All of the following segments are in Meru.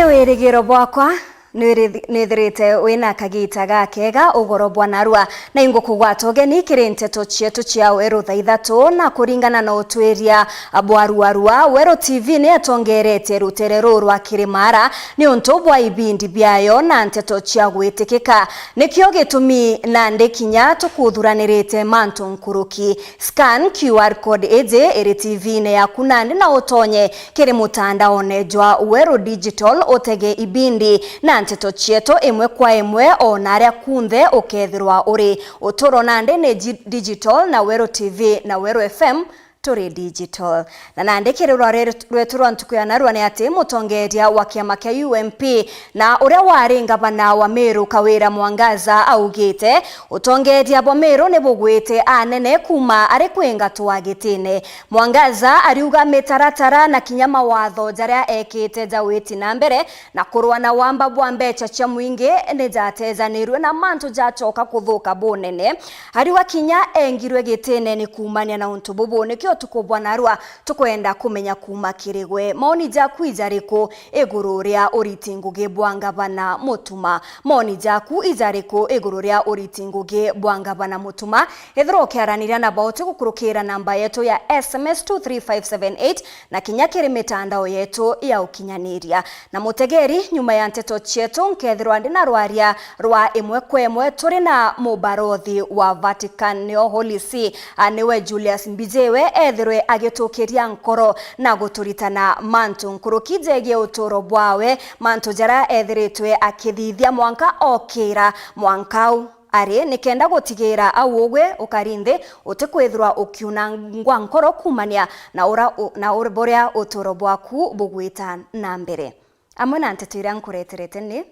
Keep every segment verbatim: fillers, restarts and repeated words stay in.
Wirigiro bwakwa, nwirithi-, nwithirite wina kagita gakega ugoro bwa narua, na ingukugwata ugeni kiri nteto cietu cia weru thaa ithatu, na kuringana na utwiria bwa Ruarua, Weru T V ni yatongeretie rutere ruu rwa Kirimara niuntu bwa ibindi biayo na nteto cia gwitikika. Nikio gitumi nandi kinya tukuthuranirite mantu nkuruki. Scan Q R code iji iri T V-ini yaku nandi na utonye kiri mutandaone jwa Weru Digital utege ibindi na nteto cietu imwe kwa imwe o naria kunthe ukethirwa uri. Uturo nandi ni ji-, digital na Weru T V na Weru F M turi digital. Na nandi kiri rwa re-, rwetu rwa ntuku ya narua ni ati mutongeria wa kiama kia U M P na uria wari ngavana wa Meru Kawira Mwangaza augite utongeria bwa Meru ni bugwite anene kuuma ari kwingatwa gitine. Mwangaza ariuga mitaratara na kinya mawatho jaria ekite ja witi na mbere na kurua na wamba bwa mbecha cia mwingi ni jatejaniirue na mantu jacoka kuthuka bunene. Ariuga kinya engirwe gitine ni kuumania na untu bubu. Nikio utuku bwa narua tukwenda kumenya kuuma kiri gwe. Maoni jaku ijariku iguru ria uriti ngugi bwa ngavana Mutuma? Maoni jaku ijariku iguru ria uriti ngugi bwa ngavana Mutuma? Ethirwa ukiaraniria na bauti gukurukira namba yetu ya S M S two three five seven eight na kinya kiri mitandao yetu ya ukinyaniria. Na mutegeri, nyuma ya nteto cietu, nkethirwa ndi na rwaria rwa imwe kwa imwe turi na mubarothi wa Vatican, nio Holy See, a, niwe Julius Mbijiwe, ethirwe agitukiria nkoro na guturitana mantu nkuruki jegie uturo bwawe, mantu jaria ethiritwe akithithia mwanka okira mwanka u. Ari, nikenda gutigira au ugwe ukari nthi, utikwithirwa ukiunangwa nkoro kuumania na ura u-, na ur-, buria uturo bwaku bugwita na mbere. Amwe na nteto iria nkureterete ni.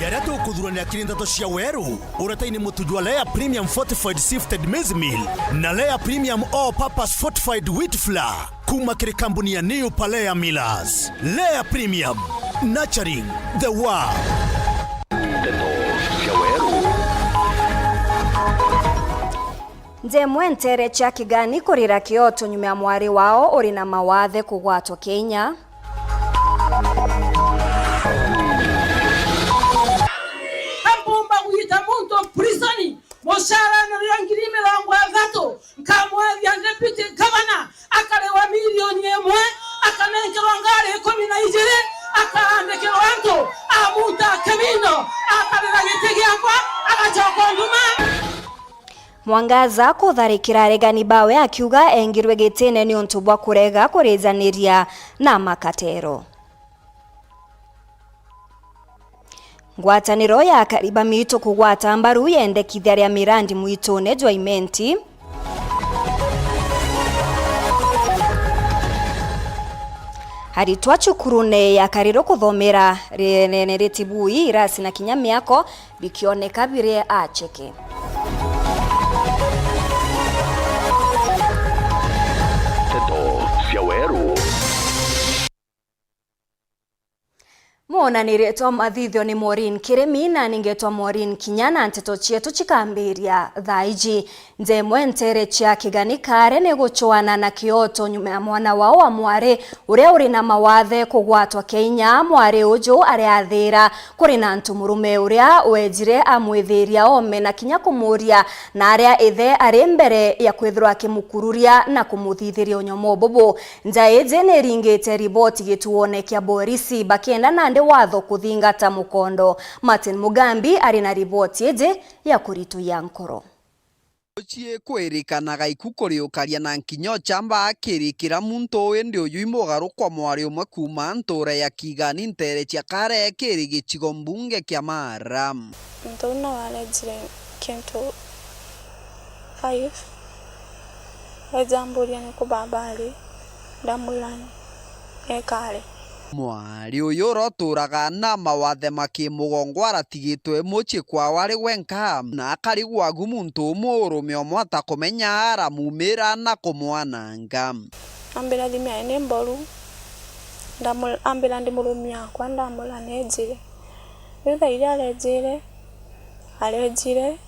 Jaria tukuthuranira kiri nteto cia weru, uretaini mutu jwa Lea Premium Fortified Sifted Maize Meal na Lea Premium All Purpose Fortified Wheat Flour. Kuuma kiri kambuni ya New Palea Millers. Lea Premium, nurturing the world. Nteto cia weru. Njemwe ntere cia Kigani kurira kioto nyuma ya mwari wao uri na mawathe kugwatwa Kenya. Mpumba gwita muntu prison, mucara ni ria ngiri mirongo ithatu, nkamwethia deputy governor, akariwa milioni imwe, akanenkerwa ngari ikumi na ijiri, akaandikirwa antu, amunta kimindo, akarira giti giakwa, agacoka unduma. Mwangaza kutharikira aregani bawe akiuga engirwe gitine niuntu bwa kurega kurijaniria na makatero. Ngwataniro ya akari ba miitu kugwata mbaru yendekithia ria mirandi mwitune jwa Imenti. Aritwa cukurune ya Kariru kuthomera rienene ritibui, irasi na kinya miako bikioneka biri acheke. Nteto cia weru. Mwonanirie twa mathithio ni Maureen Kirimi, na ningetwa Maureen Kinya, na nteto cietu cikambiria thaa iji. Njemwe ntere cia Kigani Kare ni gucwana na kioto nyuma ya mwana wao wa mwari uria uri na mawathe kugwatwa Kenya. Mwari uju ariathira kuri na ntu murume uria wejire amwithiria ome na kinya kumuria na aria ithe ari mbere ya kwithirwa akimukururia na kumuthithiria unyomo bubu. Nja iji ni iringite riboti gituone kia borisi bakienda nandi watho kuthingata mukondo. Martin Mugambi ari na riboti iji ya kurituia nkoro. Uciikwirikanaga iku kuriukaria na nkinya uchamba akiri kira muntu, indi uyu imugarukwa mwari umwe kuuma ntuura ya Kigani ntere cia Kare kiri gicigo mbunge kia Mara. Muntu uu no arejire kintu five, eja amburia niku baba ari, ndamwira ni ekare. Mwari uyu uria uturaga na mawathe ma kimugongo aratigitwe mucii kwao ari wenka, na akarigwa agu muntu umwe urume umwe atakumenya aramumira na kumwananga. Ambira thimu yae ni mboru, ndamu-, ambira ndi murumia wakwa, ndamwira nejire. Riu thaa iria arejire, arejire,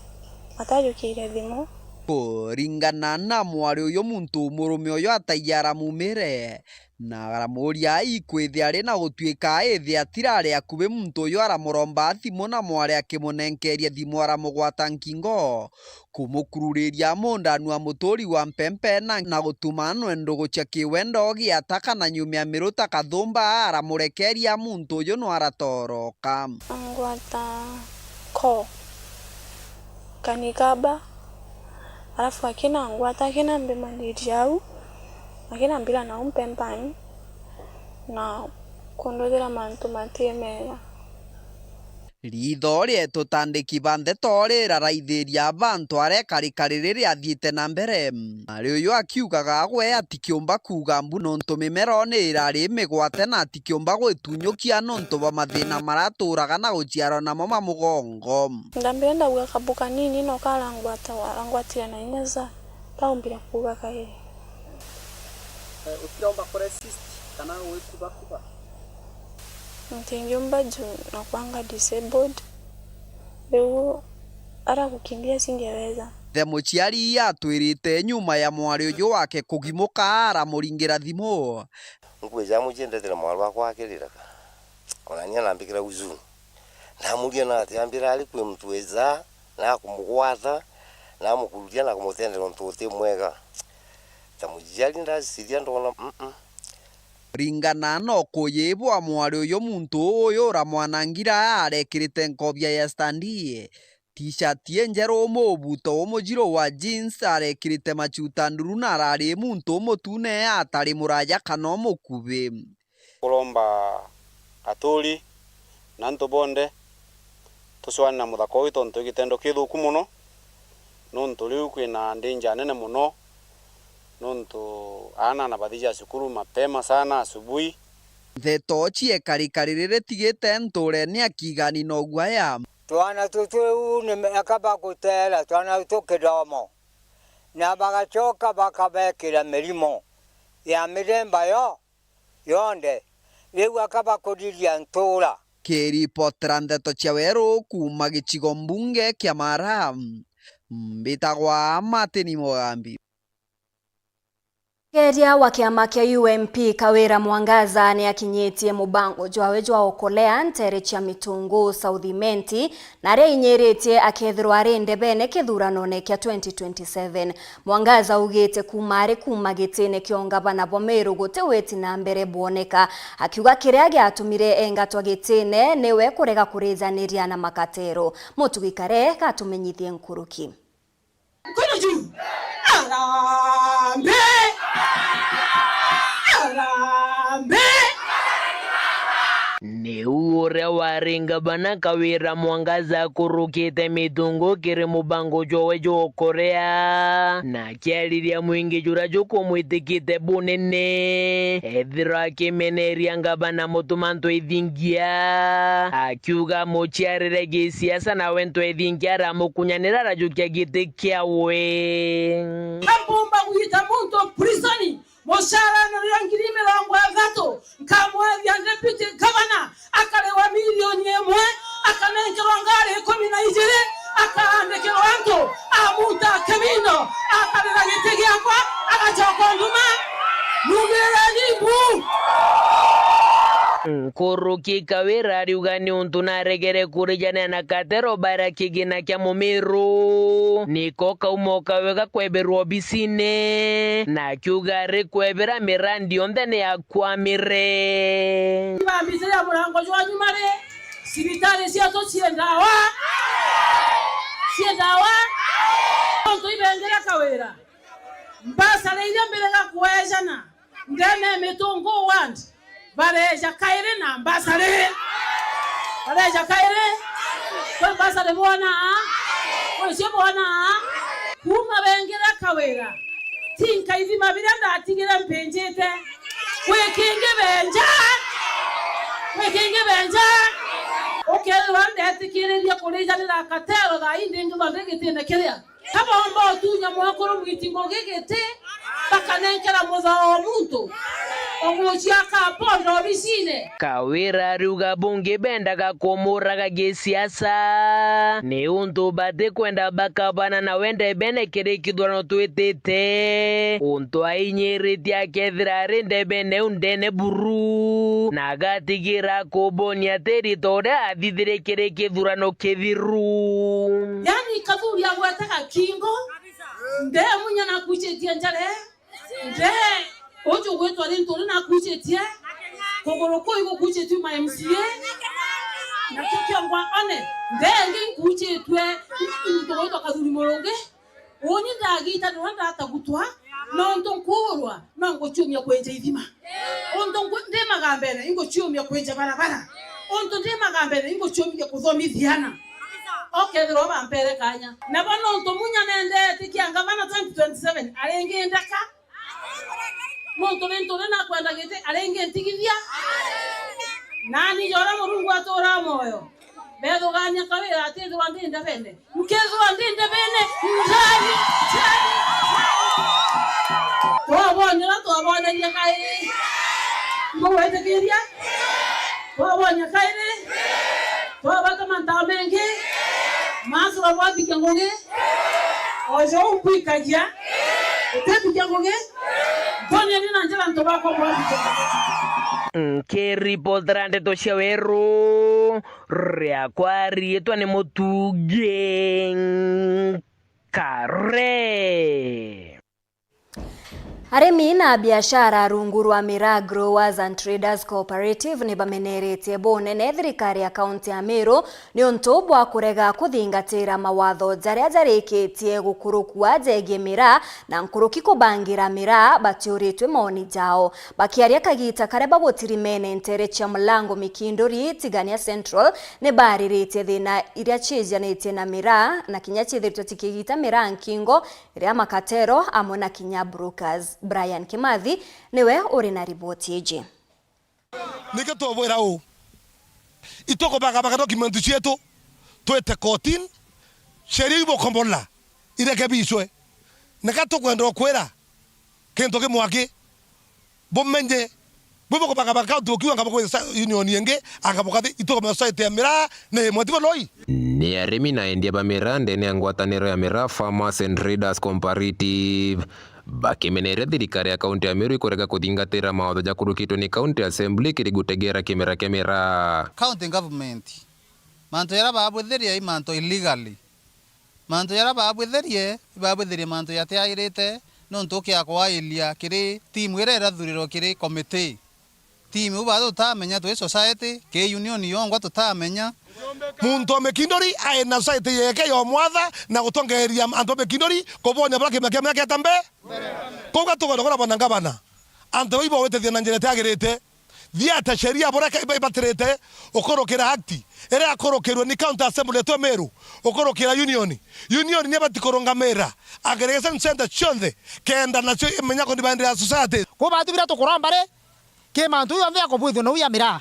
atajukiire thimu, Kuringana na mwari uyu, muntu murume uyu ataiya aramumire, na aramuuria ikwithia ari na gutuika ithia atirari akubi, muntu uyu aramuromba thimu na mwari akimunenkeria thimu aramugwata nkingo, kumukururiria mundanu a muturi wa mpempe na, na gutuma anwe ndugu cia kiwendo giata kana nyuma ya miruta kathumba aramurekeria muntu uyu no aratoroka. Angwata ko kanikaba, alafu akina ngwata, akina mbimaniria au, akina mbira nau mpempani na kunduthira mantu mati mega. Riitho rieetu ta andiki ba ndeto riraraithiria bantu arekarika riri riathiite na mbere. Ari uyu akiugaga gwe atikiumba kuuga mbu nontu mimero ni irari migwate na atikiumba gwitunyukia nontu bwa mathina maratuuraga na guciarwa namo ma mugongo. Ndambire ndauga kabu kanini no karangwata, arangwatire na inya za ndaumbire kuuga kairi. Eh, utiromba kuresist kana gwikubakuba? Ntingiumba juu nakwanga disabled. Riu ara gukimbia singeweza. The muciari atwirite nyuma ya mwari uyu wake kugimuka, aramuringira thimu. Nkwija mucii ndetire mwarwa akwa akirira ka. Ona ni anambikira huzuni. Ndamuria na ati ambira ari kwi muntu wija na akumugwata na amukururia na kumutendera untu uti mwega. Ta muciari ndaciciria ndona, mm-mm. Ringana na ukuyi bwa mwari uyu, muntu uyu uramwanangira arekirite nkobia ya standi, t-shirt injeru, mubuto umujiru wa jeans, arekirite machuta nduru na arari muntu umutune atari muraya kana umukubi. Kuromba aturi na antu bonthe tucwane na muthaka uyu tontu i gitendo kithuku mono, nontu riu kwina danger nene mono, nontu aana na bathija cukuru mapema sana asubuhi. Ndeto ciekarikari riri tigite ntuurene ya Kigani no guaya. Twana tutu riu ni miaka baguteera twana tutu kidomo, na bagacoka bakabekira mirimo ya mithemba yo yonthe, riu akabakuriria ntuura. Kiripotera ndeto cia weru kuuma gicigo mbunge kia Mara, mbitagwa Martin Mugambi. Keria wa kiama kia U M P Kawira Mwangaza ni akinyitie mubango jwawe jwa Okolea nteere cia Mitungu South Imenti, na aria ainyiritie akethirwa ari ndebene kithuranone kia twenty twenty-seven. Mwangaza augite kuuma ari kuuma gitine kia ungavana bwa Meru guti witi na mbere bwoneka, akiuga kiria giatumire engatwa gitine niwe kurega kurijaniria na makatero. Mutugi Kare gatumenyithie nkuruki. Mkono juu. Harambee! Harambee! Niu uria wari ngavana Kawira Mwangaza akurukite Mitungu kiri mubango jwawe jwa Okolea, na akiariria mwingi juria jukumwitikite bunene, ethirwa akimeneria ngavana Mutuma Ntwethingia, akiuga amuciarire gisiasa nawe Ntwethingia aramukunyanira arajukia giti kiawe. Ambumba gwita muntu prison, mucara ni ria ngiri mirongo ithatu, nkamwethia deputy governor, akarihwa milioni imwe, akanenkerwa ngari ikumi na ijiri, akaandikirwa antu, amunta kimindo, akarira giti giakwa, agacoka unduma. Mugireni mbu! Nkuruki Kawira ariuga ni untu naregere kurijania na katero bara kigina kia Mumiru, niko kauma o kawega kweberwa obisine, na akiuga ari kwebera mirandi yonthe ni ya kwamire. Ibambitire ya murango jwa nyuma ri, cibitari cietu cii ndawa, cii ndawa. Nontu ibengire Kawira, mbasara iria mbirega kwejana ndene ya Mitungu ward, bareja kairi na mbasari. Bareja kairi. Kwi mbasari bwona? Kwi cio bwona? Kuuma bengire Kawira, ti nkaithima biria ndatigire mpinjite. Kwi kingi benja, kwi kingi benja. Ukethirwa ndetikiririe kurijanira katero thaa ii ndingithwa ndi gitine kiria. Kabomba utunya mwekuru mwiti ngugi giti, bakanenkera muthao o muntu. Ugucia kabondo obisine. Kawira ariuga bungi bendaga kumuraga gisiasa, ni untu batikwenda bakabana nawe ndebene kiri kithurano twitite. Untu ainyiritie akethira ari ndebene iu ndene buru, na agatigira kubonia ati riitwa uria athithirie kiri kithurano kithiru. Yani, Kathuri agwete gakingo, nde munya nakucitie njare, nde uju gwitwa Linturi nakucitie, kuguru kuu igukucitue ma M C A, nakio kiongwa one, nde ingi nkucitue into gwitwa Kathuri Murungi. Uni ndagitanirwa ndatagutwa, nontu nkuurwa, no nguciumia kwenja ithima. Untu nku-, ndi magambene, inguciumia kwenja barabara. Untu ndi magambene, inguciumia kuthomithia ana. Okethirwa bampere kanya. Nabo nontu munya nendetikia ngavana twenty twenty-seven, aringi ndeka. Nontu Linturi nakwenda giti, aringi ntigithia. Nani jora Murungu atura moyo. Ndethugania Kawira atithirwa ndi ndebene. Nkethirwa ndi ndebene, njani, njani, njani. Twabonera, twaboneria kairi. Mbugwitikiria? Twabonia kairi. Twabata mantu mengi. Masura bwathikia ngugi. Ojo umbwikagia. Utithikia ngugi. Mboneni na njira antu bakwa bwathikia ngugi. Nkiripotera ndeto cia weru. Riakwa riitwa ni Mutungi Nkare. Arimi na biashara rungu rwa Miraa Growers and Traders Cooperative ni bameneretie bunene thirikari ya kaunti ya Meru ni untu bwa kurega kuthingatira mawatho jaria jarikitie gukurukua jegie miraa na nkuruki kubangira miraa batiuritue maoni jao. Bakiaria kagita karia bagutirimene ntere cia Mlango Mikinduri, Tigania Central, ni bariritie thina iria ciijanitie na miraa na kinya ciithiritwe cikigita miraa nkingo iria makatero amwe na kinya brokers. Brian Kimathi niwe uri na riboti iji. Niki tubwira uu? Itukubagabaga document cietu, twite kotini, sheria ibukombola irekebishwe. Nika tukwenda ukwira kintu kimwe aki, bumenye, bwi bukubagabaga kaunti ukiuga ngabo kwi sa-, union ingi, anga bukathi, itukomenya society ya miraa ni imwe, tibo loi? Ni arimi na endia ba miraa ndene ya ngwataniro ya Miraa Farmers and Traders Cooperative bakimeneria thirikari ya kaunti ya Meru ikurega kuthingatira mawatho jakurukitwe ni County Assembly kiri gutegera kimera kia miraa. County government, mantu jaria baabwithirie i mantu illegally. Mantu jaria baabwithirie, ibaabwithirie mantu jatiairite, nontu ukia kwairia kiri timu iria irathurirwe kiri committee. Timu iu baa tutamenya, twi society, kiri union yongwa tutamenya. Muntu o Mikinduri ai na society yeke ya umwatha na gutongeeria antu a Mikinduri kubonia buria kimera kia miaka ita mbe. Kuu gatugondo kura bwana ngavana, antu bau ibawitithia na njira itiagirite. Thiate sheria buria ke-, iba-, ibatirite ukurukira act iria yakurukirwe ni County Assembly yetu ya Meru, ukurukira union. Union ni ibati kurungamira aggregation center cionthe kenda nacio imenya kundibaenderea society. Kuu batu biria tukuromba ri, ki mantu jonthe jakubwithua nou ya miraa,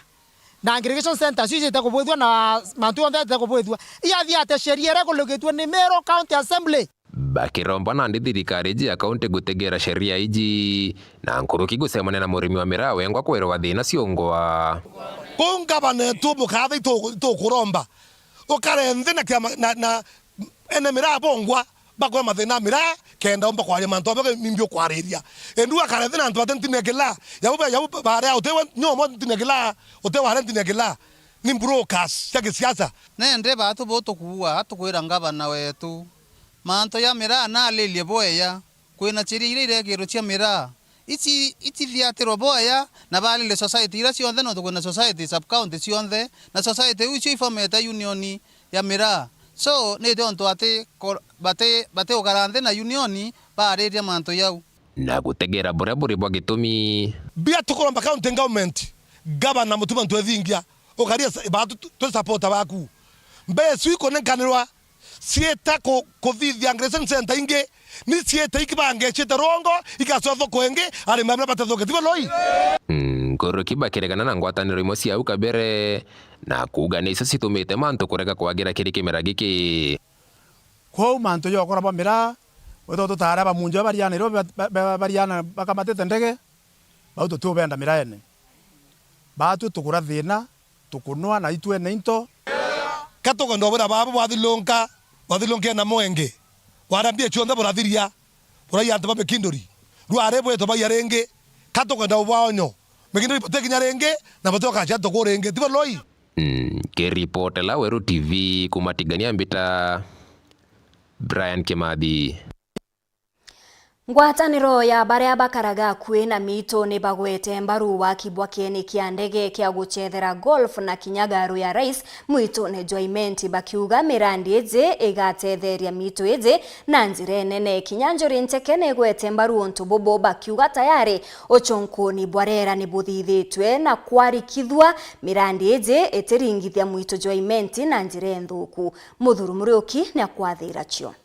na aggregation center cio iciite kubwithua, na mantu jonthe jatite kubwithua, iathiate sheria iria ikurukitue ni Meru County Assembly. Bakiromba nandi thirikari iji ya kaunti gutegera sheria iji, na nkuruki gucemania na murimi wa miraa wengwa kwerwa thina ciongwa. Kuu ngavana etu mukatha itu-, itukuromba ukare nthi na kiama, na, na ene miraa bongwa bakwe mathina ya miraa, kenda umba kwaria mantu amwe nimbi ukwariria. Endu akare nthi na antu bate ntine kila, yau be, yau bare utiwe nyomo ntine kila, utiware ntine kila. Ni brokers cia gisiasa. Nende batu butukuua, tukwira ngavana wetu, mantu ya miraa nalirie bwega. Kwina sheria iria irekirwe cia miraa. Ici, itithiatirwa bwega, na balirie society iria cionthe, nontu kwina society sub county cionthe, na society iu icio ifomete union ya miraa. So, ni tiontu ati ko-, bati, bati ukara nthi na union bariria mantu jau. Na gutegera buria buri bwa gitumi. Bia tukuromba county government, gavana Mutuma Ntwethingia, ukaria sa-, batu tu-, twi supporter baku. Mbeca iu ikunenkanirwa ciita ku-, kuthithia aggregation center ingi, ni ciite ikibange ciite rwongo, igacothokwa ingi, arimi amwe batethoke. Tibo loi? Nkuruki bakiregana na ngwataniro imwe cia au kabere, na kuuga nicio citumite mantu kurega kwagira kiri kimera giki. Kwou mantu ja ukora bwa miraa, wethagwa tutara bamunjo bariana irio ba-, ba-, ba-, bariana bakamatite ndege, Bau tutiubenda miraene. Baatwi tukura thina, tukunwa na itwene into. Ka tukwenda ubwira babu bwathilunka, bwathilunkia na mwenge, bwarambia cionthe burathiria, burai antu ba Mikinduri. Rwari bwetu baiya ringi, ka tukwenda ubwaonyo. Mikinduri butikinya ringi, na butioka cia tuku ringi. Tibo loi? Mm, kiripotela Weru T V kuuma Tigania, mbita Brian Kimathi. Ngwataniro ya baria bakaraga akui na miitu ni bagwete mbaru waki bwa kieni kia ndege kia gucethera golf na kinya garu ya Rais mwitune jwa Imenti, bakiuga mirandi iji igatetheria miitu iji na njira inene. Kinya Njuri Ncheke ni igwete mbaru untu bubu, bakiuga tayari ucunkuni bwa riera ni buthithitue na kwarikithua, mirandi iji itiringithia mwitu jwa Imenti na njira inthuku. Muthuri Muriuki ni akwathira cio.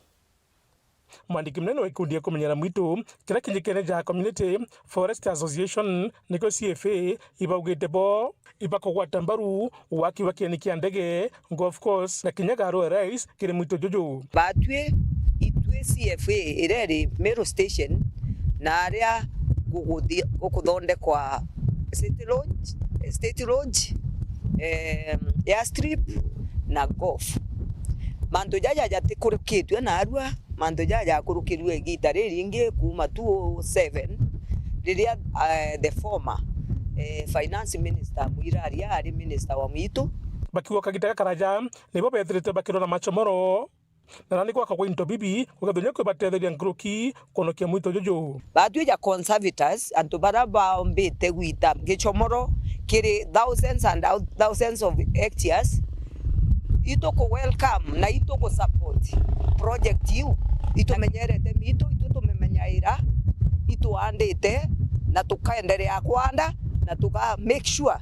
Mwandiki munene wa gikundi gia kumenyera mwitu kiria kinjikene ja Community Forest Association, nikio C F A, ibaugite bo ibakugwata mbaru waki wa kieni kia ndege, golf course na kinya garu ya Rais kiri mwitu juju. Batwi itwi C F A iria iri Meru Station na aria guguthi-, gukuthondekwa State Lodge, State Lodge, em, Airstrip na golf. Mantu jaja jatikurukitue narua, mantu jaja jakurukirue igita riringi kuuma two oh seven, riria, eh, the former, eh, finance minister Mwirari ari minister wa mwitu. Bakiuga kagita gakaraja, nibo bethirite bakirwa na machomoro, na nani gwakagwa into bibi, gugathunya kwibatetheria nkuruki kwonokia mwitu juju. Batwi ja conservators, antu baria baombite gwita gichomoro kiri thousands and thou-, thousands of hectares, ituku welcome na ituku support project iu. Itumenyerete miitu, itu tumimenyaira, ituandite na tukaendelea kwanda na tuka make sure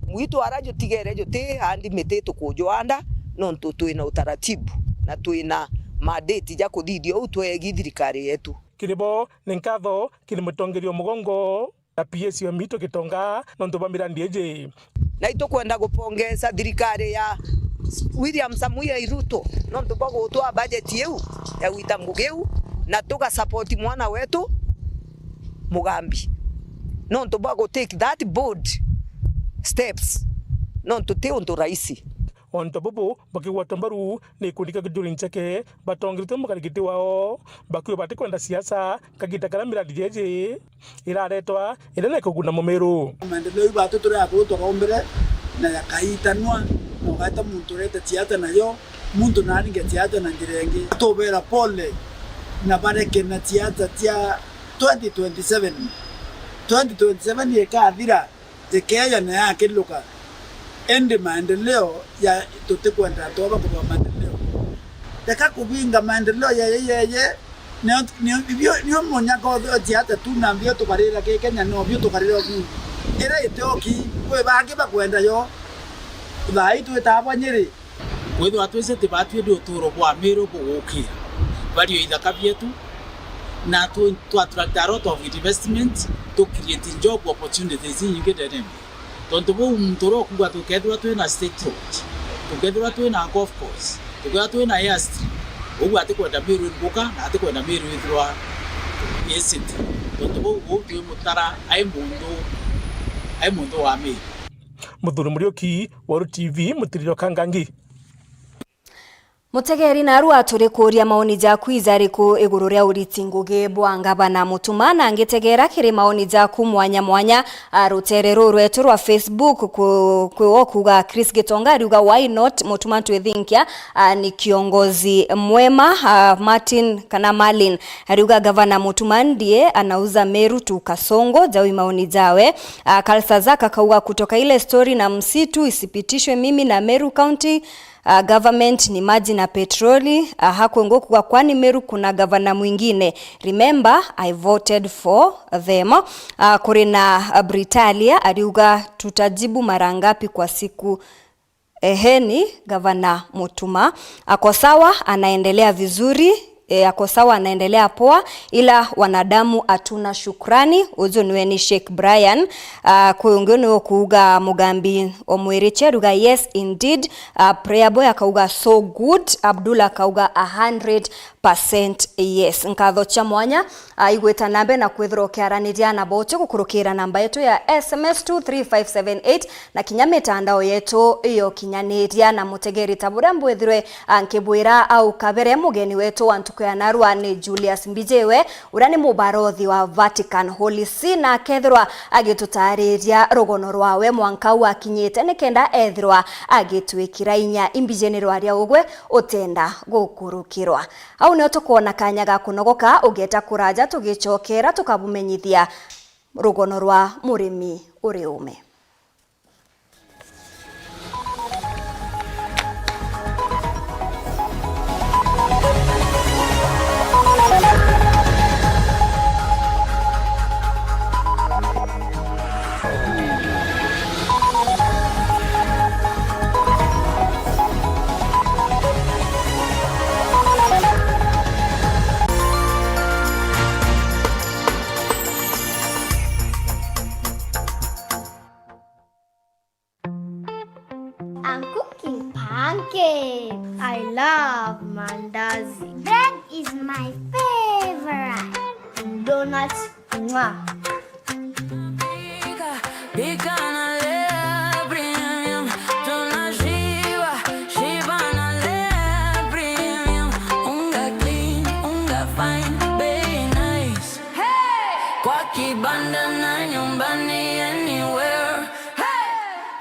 mwitu ara jutigere juti andi miti tukujuanda, nontu twina utaratibu na twina mandate ja kuthithia uu twegi thirikari yetu. Kiri bo ni nkatho kiri mutongeria wa mugongo na P S wa miitu Gitonga nontu bwa mirandi iji. Na itukwenda gupongeza thirikari ya William Samoei Ruto nontu bwa gutwaa budget iu ya gwita ngugi iu na tuga support mwana wetu Mugambi, nontu bwa gu take that bold steps, nontu ti untu rahisi. Onto bubu bakigwata mbaru ni gikundi kia Njuri Ncheke, batongeretwe mukarigiti wao, bakiuga batikwenda siasa kagita karia mirandi jeje iraretwa iria na ikuguna Mumiru. Maendeleo iu batu turi akuru turombere na yakaitanwa, na ugaita muntu ureta siasa nayo, muntu naringe siasa na njira ingi. Tubera pole na bareke na siasa cia twenty twenty-seven. Twenty twenty-seven ikathira, ikeeja na yakiluka. Indi maendeleo ya, tutikwenda antu aba kuthua maendeleo. Reka kubinga maendeleo yeye yeye. Nio, nio, nio, nio munyaka uthe siasa tu na mbio tukarira ki Kenya, no bio tukarira ku. Ira itioki, kwi bangi bakwenda yo. Thaa ii twitaa bwa Nyeri. Kwithirwa twicite batwi ndi uturo bwa Miru bugukira, bario ithaka bietu, na twi-, twa attract a lot of investment, tu create job opportunities inyingi nderene. Tontu buu muntu uria ukuuga tukethirwa twina state road, tukethirwa twina golf course, tukethirwa twina airstrip, uguo atikwenda Miru iruka na atikwenda Miru ithirwa i city. Tontu buu uu twi mutara ai muntu, ai muntu wa Miru. Muthuri Muriuki, Weru T V, Mutiriro Kangangi. Mutegeri, narua turi kuuria maoni jaku ijariku iguru ria uriti ngugi bwa ngavana Mutuma, na ngitegera kiri maoni jaku mwanya mwanya, a, rutere ruru rwetu rwa Facebook ku-, kwi wo kuuga Chris Gitonga ariuga, "Why not Mutuma twithinkia, a, ni kiongozi mwema." A, Martin kana Marlin ariuga, "Gavana Mutuma ndiye anauza Meru tu kasongo." Jau i maoni jawe. A, Kalsazak akauga, "Kutoka ile story na msitu isipitishwe, mimi na Meru County, a, government ni maji na petroli." A, hakwe ngukuga, "Kwani Meru kuna gavana mwingine? Remember, I voted for them." A, kuri na, a, Britalia ariuga, "Tutajibu mara ngapi kwa siku?" Eheni, gavana Mutuma ako sawa, anaendelea vizuri. E, ako sawa, anaendelea poa, ila wanadamu hatuna shukrani. Uju niwe ni Sheikh Brian. Ah, kwi ungi ni ukuuga Mugambi Omwiriche ruga, yes indeed. Ah, Prayer Boy akauga so good. Abdul akauga a hundred percent yes. Nkatho cia mwanya, ah, igwita na mbere na kwithirwa ukiaraniria na bocho gukurukira namba yetu ya S M S two three five seven eight na kinya mitandao yetu iyo kinyaniria na mutegeri ta buria mbwithirwe, ah, nkibwira au kabere, mugeni wetu wa ntuku ya narua ni Julius Mbijiwe, uria ni mubarothi wa Vatican Holy See, na akethirwa agitutariria rugono rwawe mwanka au akinyite, nikenda ethirwa agitwikira inya. Imbiji ni rwaria ugwe utenda gukurukirwa. Au nio tukwona kanya ga kunogoka, ugeta kuraja tugicokera tukabumenyithia rugono rwa murimi uri ume. I'm cooking pancakes. I love mandazi. Bread is my favorite. Donuts. Mwah. Pika, pika na Lea Premium. Tunashiba, shiba na Lea Premium. Unga clean, unga fine, bei nice. Hey! Kwa kibanda na nyumbani, anywhere. Hey!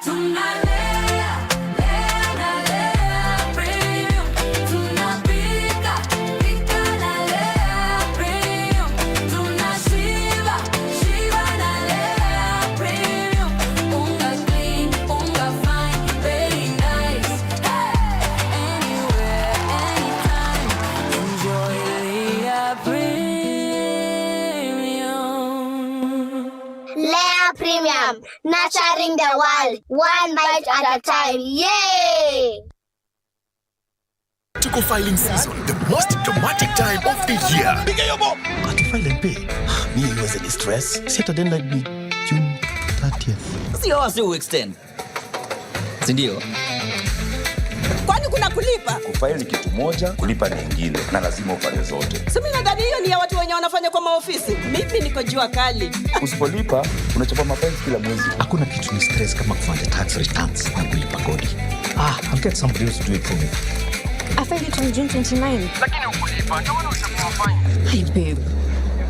Tunalea, lea na Lea Premium. Tunapika, pika na Lea Premium. Tunashiba, shiba na Lea Premium. Unga clean, unga fine, very nice. Hey! Anywhere, anytime. Enjoy Lea Premium. Lea Premium, nurturing the world, one bite at a time. Yay! Tuko filing season, the most dramatic time of the year. Ati file and pay. Mi iweze ni stress. Saturday night ni June thirtieth. Sio wasi u extend. Si ndio? Kwani kuna kulipa? Kufile ni kitu moja, kulipa ni ingine, na lazima ufanye zote. Si mimi nadhani hiyo ni ya watu wenye wanafanya kwa maofisi. Mimi niko jua kali. Usipolipa, unachapa mafaini kila mwezi. Hakuna kitu ni stress kama kufanya tax returns na kulipa kodi. Ah, I'll get somebody else to do it for me. I filed it on June twenty-nine. Lakini hukulipa, ndio maana ulichapwa fine. Hey babe,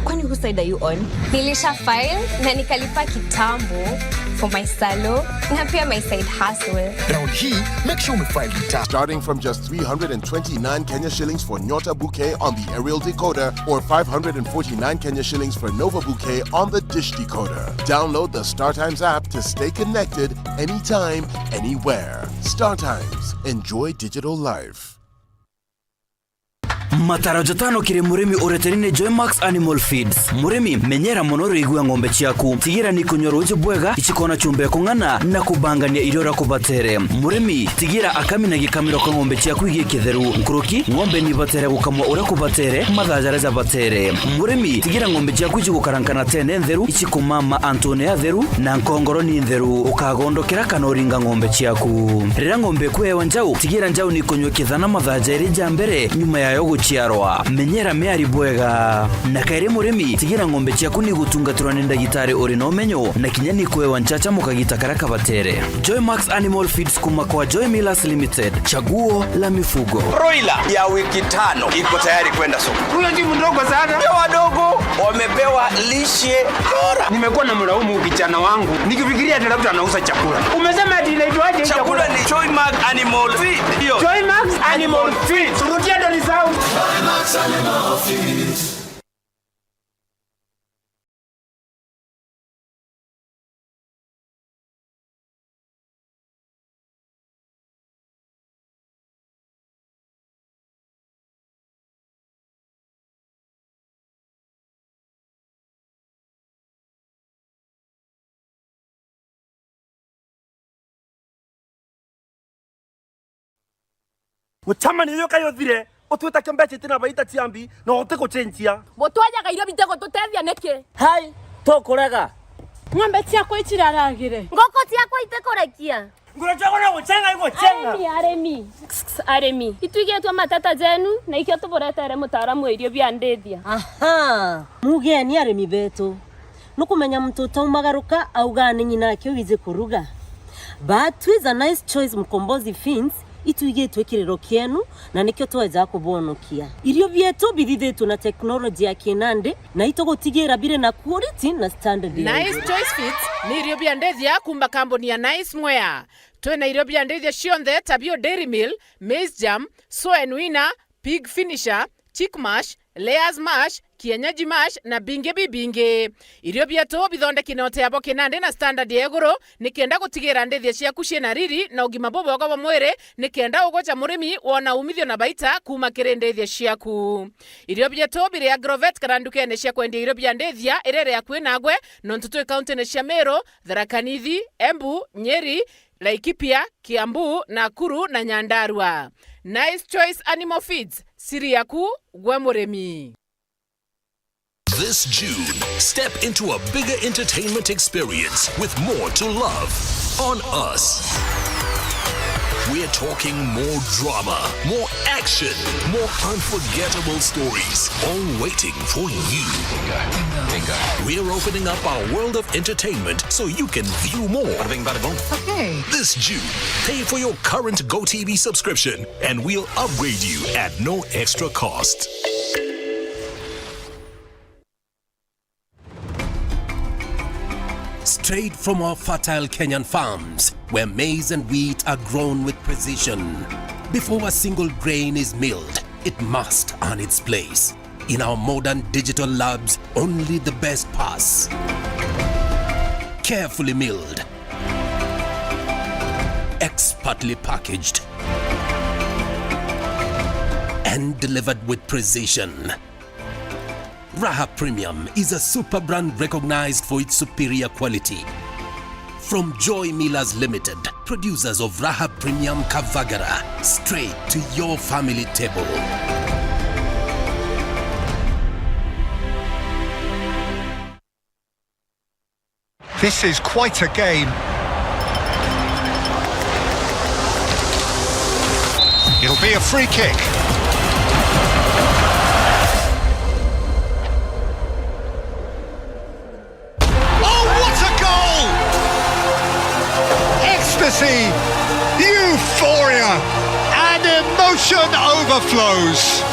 kwani whose side are you on? Nilisha file na nikalipa kitambo for my salon na pia my side hustle. Round hii, make sure umefile return. Starting from just three hundred and twenty-nine Kenya shillings for Nyota Bouquet on the aerial decoder or five hundred and forty-nine Kenya shillings for Nova Bouquet on the dish decoder. Download the StarTimes app to stay connected anytime, anywhere. StarTimes. Enjoy digital life. Mataro jatano kiri murimi ureteri ni Joymax Animal Feeds. Murimi, menyera mono urigua ng'ombe ciaku. Tigira ni kunywa ruuji bwega, icikona chumba ya kung'ana na kubangania irio uria kubatere. Murimi, tigira akami na gikamiro ka ng'ombe ciaku igi kitheru. Nkuruki, ng'ombe ni ibatere gukamwa uria kubatere, mathaa jaria jabatere. Murimi, tigira ng'ombe ciaku icigukarankana tene ntheru, icikumama antune atheru, na nkongoro ni ntheru. Ukagondokera kana uringa ng'ombe ciaku. Riria ng'ombe ikuewa njau, tigira njau ni kunywa kithana mathaa jairi ja mbere nyuma yayo guciarwa. Menyera miari bwega. Na kairi murimi, tigira ng'ombe ciaku ni gutungatirwa ni ndagitari uri na umenyo, na kinya ni kuewa nchacha mukagita karia kabatere. Joymax Animal Feeds kuma kwa Joy Millers Limited. Chaguo la mifugo. Broiler ya wiki tano iko tayari kwenda soko. Huyo si mdogo sana. Ndio wadogo wamepewa lishe bora. Nimekuwa na mlaumu kijana wangu nikifikiria ati labda anauza chakula. Umesema ati inaitwaje hii chakula? Chakula ni Joymax Animal Feed. Ndio. Joymax Animal Feed. Rudia ndo nisahau. Gucamania uyu kayu uthire, Utwita kio mbeca itina baita ciambi, na utigucenjia. Butwajaga irio bitigututethia niki? Hai, tukurega. Ng'ombe ciakwa iciraragire. Nguku ciakwa itikurekia. Nguru ciakwa no gucenga igucenga. Arimi, arimi. Kss, kss, arimi. Itwigitwe mateta jenu, na ikio tuburetere mutaaramu wa irio bia ndithia. Aha, mugeni arimi betu. Nukumenya muntu utaumagaruka augaa ni ng'ina ake wiji kuruga. But twiza Nice Choice Mkombozi Feeds, itwigitwe kiriro kienu, na nikio tweja kubonokia. Irio bietu bithithitwe na teknoloji ya kinandi, na itugutigira biri na quality na standard ya Nice iguru. Choice Feeds ni irio bia ndithia kuuma kambuni ya Nice Mwea. Twina irio bia ndithia cionthe ta bio Dairy Meal, Maize Germ, Soen Winner, Pig Finisher, Chick Mash, Layers Mash, Kienyeji Mash na bingi bibingi. Irio bietu bithondeki na utea bwa kinandi na standard ya iguru, nikenda gutigira ndithia ciaku ciina riri na ugima bubwega bwa mwiri, nikenda ugoca murimi wona umithio na baita kuuma kiri ndithia ciaku. Irio bietu biri Agrovet kana ndukene cia kwendia irio bia ndithia iria iri akui nagwe, nontu twi kauntine cia Meru, Tharaka Nithi, Embu, Nyeri, Laikipia, Kiambu, Nakuru na Nyandarua. Nice Choice Animal Feeds, siri yaku gwe murimi. This June, step into a bigger entertainment experience with more to love on us. We're talking more drama, more action, more unforgettable stories, all waiting for you. Bingo. Bingo. We're opening up our world of entertainment so you can view more. Bada bing, bada boom. Okay. This June, pay for your current GoTV subscription and we'll upgrade you at no extra cost. Straight from our fertile Kenyan farms, where maize and wheat are grown with precision. Before a single grain is milled, it must earn its place. In our modern digital labs, only the best pass. Carefully milled, expertly packaged, and delivered with precision. Raha Premium is a super brand recognized for its superior quality. From Joy Millers Limited, producers of Raha Premium Kavagara, straight to your family table. This is quite a game. It'll be a free kick. Oh, what a goal! Ecstasy, euphoria, and emotion overflows.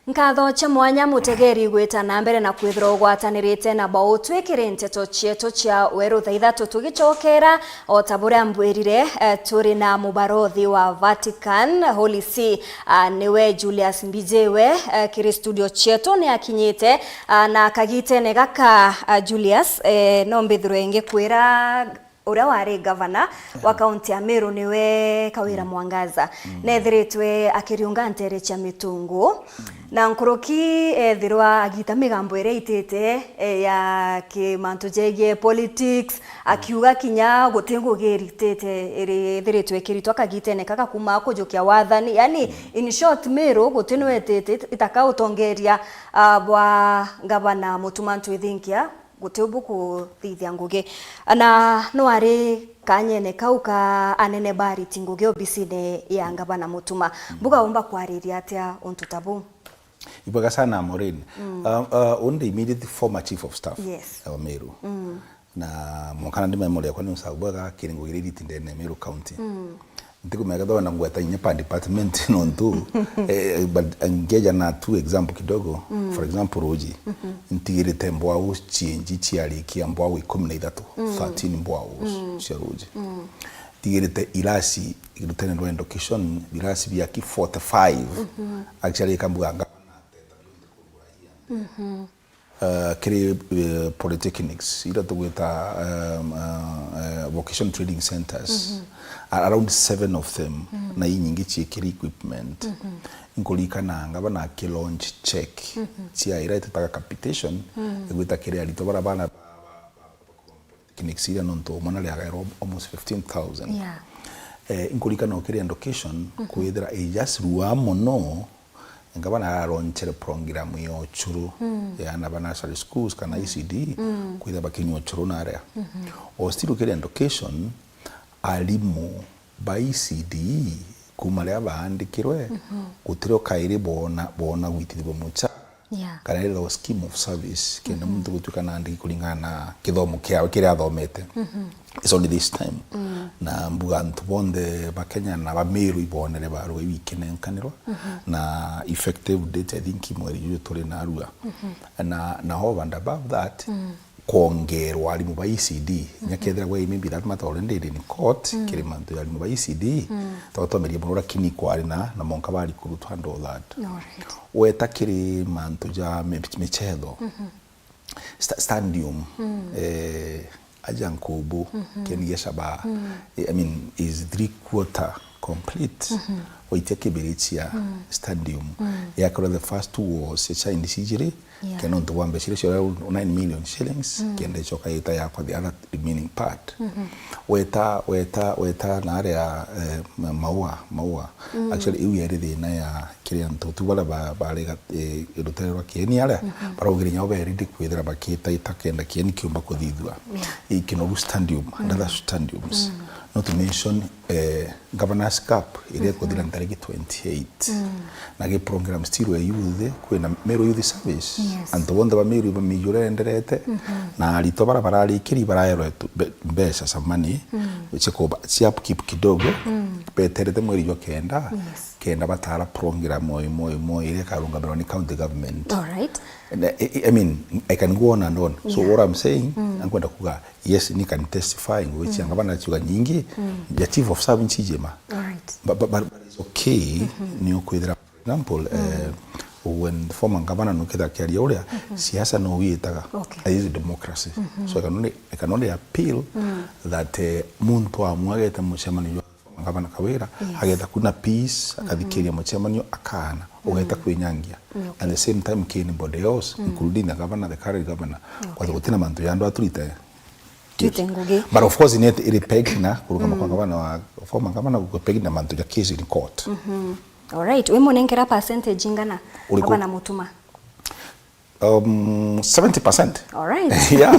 Nkatho cia mwanya mutegeri gwita na mbere na kwithirwa ugwatanirite na bau twikire nteto cietu cia weru thaa ithatu tugicokera. O ta buria mbwirire, eh, turi na mubarothi wa Vatican, Holy See, ah, niwe Julius Mbijiwe, eh, kiri studio cietu ni akinyite, ah, na kagitene gaka, ah, Julius, eh, no mbithirwe ngikwira uria wari gavana wa kaunti ya Meru niwe Kawira Mwangaza. Nethiritwe akiriunga ntere cia mitungu. Na nkuruki ethirwa agita migambo iria itite, eh, ya ki mantu jegie politics, akiuga kinya guti ngugi iritite iri ithiritwe ikiritwa kagitene kaka kuma kujukia wathani. Yani, in short, Meru guti nwe itite itaka utongeria, ah, bwa gavana Mutuma Ntwithinkia. Guti bukuthithia ngugi. Na no ari kanyene kau ka anene ba ariti ngugi obisine ya ngavana Mutuma. Bukaumba kwariria atia untu ta buu? Ibwega sana, Maureen. Uh, uh, uni the immediate former chief of staff, yes, wa Meru. Na mwanka na ndi memory yakwa ni usagu bwega kiri ngugi iria iriti ndene ya Meru County. Ntikumenya kethirwa na ngweta inya per department nontu, eh, but ngeja na two example kidogo. For example, ruji. Ntigirite mbwau cienji ciarikia mbwau ikumi na ithatu, thirteen mbwau cia ruji. Ntigirite irasi irutene rwa education, irasi biaki forty-five. Actually, kambuga ngavana ateta nontu kugura hii and there. Uh, kiri, uh, polytechnics, ira tugwita, um, uh, uh, vocation training centers, a-, around seven of them, na inyingi ciikiri equipment. Nkuririkana ngavana aki launch check cia ira ititaga capitation, igwita kiri aritwa bara bana ba, ba, ba, ba polytechnics ira, nontu mwana riagairwa almost fifteen thousand. Yeah. Eh, nkuririkana ukiri education, kwithira ijasirua mono, ngavana araronchere program ya uchuru ya ana ba nursery schools kana E C D, kwithira bakinyua uchuru naria. O still ukiri education, arimu ba E C D kuma riria baandikirwe, gutiri o kairi boona, boona gwitithua mucha. Yeah. Kana ethirwa scheme of service, kenda muntu gutuika naandiki kuringana na kithomo kiawe kiria athomete. It's only this time. Na mbuga antu bonthe ba Kenya na ba Meru ibonere barua iu ikinenkanirwa. Na effective date, I think, mweri juju turi narua. Na, na over and above that, kwongerwa arimu ba E C D. Inya kethira we maybe that matter already in court, kiri mantu ya arimu ba E C D, twatwameria mono, lakini kwari na, na monka ba recruit and all that. All right. Weta kiri mantu ja mi-, michetho. Sta-, stadium, eh, aja Nkubu, Ken Geshaba, eh, I mean, is three quarter complete. Waitia kibirichia stadium. Yakorwo the first two walls, cia Chinese ijiri, Yeah. Kenda nontu bwa mbeca iria cia nine million shillings, kenda icoka yita yakwa the other remaining part. Weta, weta, weta na aria, eh, ma-, Maua, Maua. Actually, iu yari thina ya kiri antu tu baria ba-, bari ga-, eh, rutere rwa Kieni aria, baraugire nyao beri ndi kwithira bakitaita kenda Kieni kiumba kuthithua. Yeah. Ikinoru stadium, another stadiums. Not to mention, eh, Governor's Cup iria ikuthira ntariki twenty-eight. Na gi program still ya youth, kwina Meru Youth Service. Yes. Antu bonthe ba Meru bamijure enderete, na aritwa bara bararikiri baraerwe tu-, be-, mbeca, some money, cia kuba-, cia upkeep kidogo, beterete mweri jwa kenda, kenda batara program oi, moi, moi, iria ikarungamirwa ni county government. All right. Na, I, I, I mean, I can go on and on. So what I'm saying, nkwenda kuga, yes, ni can testify, ngwicianga bana ciuga nyingi, ya chief of staff nchijima. All right. But, but, but, but it's okay, ni ukwithira, for example, eh, when former governor nukitha kiaria uria, siasa no witaga. Okay. That is democracy. So I can only, I can only appeal that, eh, muntu amwe agete mucemanio jwa former governor Kawira, agetha kuna peace, akathikiria mucemanio, akana, ugeta kwinyangia. Okay. At the same time, ki anybody else, including the governor, the current governor, kwatha gutina mantu ya andu aturite. Twite ngugi. But of course, ni iri pegged na kurugama kwa governor wa, former governor, gu pegged na mantu ja case in court. All right. We munengera percentage ingana? Uriku? Governor Mutuma? Um, seventy percent. All right. Yeah.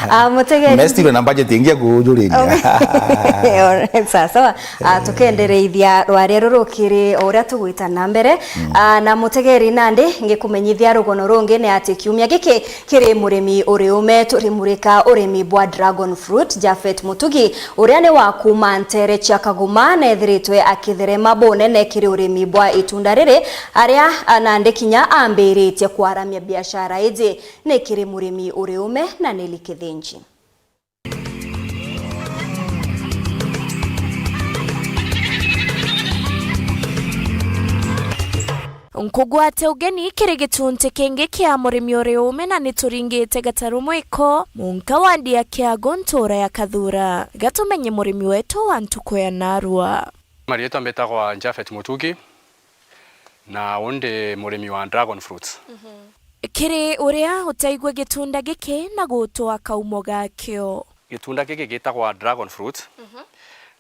Ah, mutegeri. Mestirwe na budget ingi ya kujuriria. All right, sawa sawa. Ah, tukendereithia rwaria ruru kiri o uria tugwita na mbere. Ah, na mutegeri nandi ngikumenyithia rugono rungi ni ati kiumia giki kiri murimi uriume turimurika urimi bwa dragon fruit, Japhet Mutugi, uria ni wa kuuma ntere cia Kaguma, nethiritwe akitherema bunene kiri urimi bwa itunda riri, aria nandi kinya ambiritie kwaramia biashara iji ni kiri murimi uriume na Nelly Kithinji. Nkugwate ugeni kiri gitunti kingi kia murimi uri ume na ni turingite gataru mwiko, munka wa ndia kiago ntura ya Kathura. Gatumenye murimi wetu wa ntuku ya narua. Marietwa mbitagwa Japhet Mutugi, na undi murimi wa dragon fruits. Kiri uria utaigua gitunda giki na gutwa kaumo gakio. Gitunda giki gitagwa dragon fruit,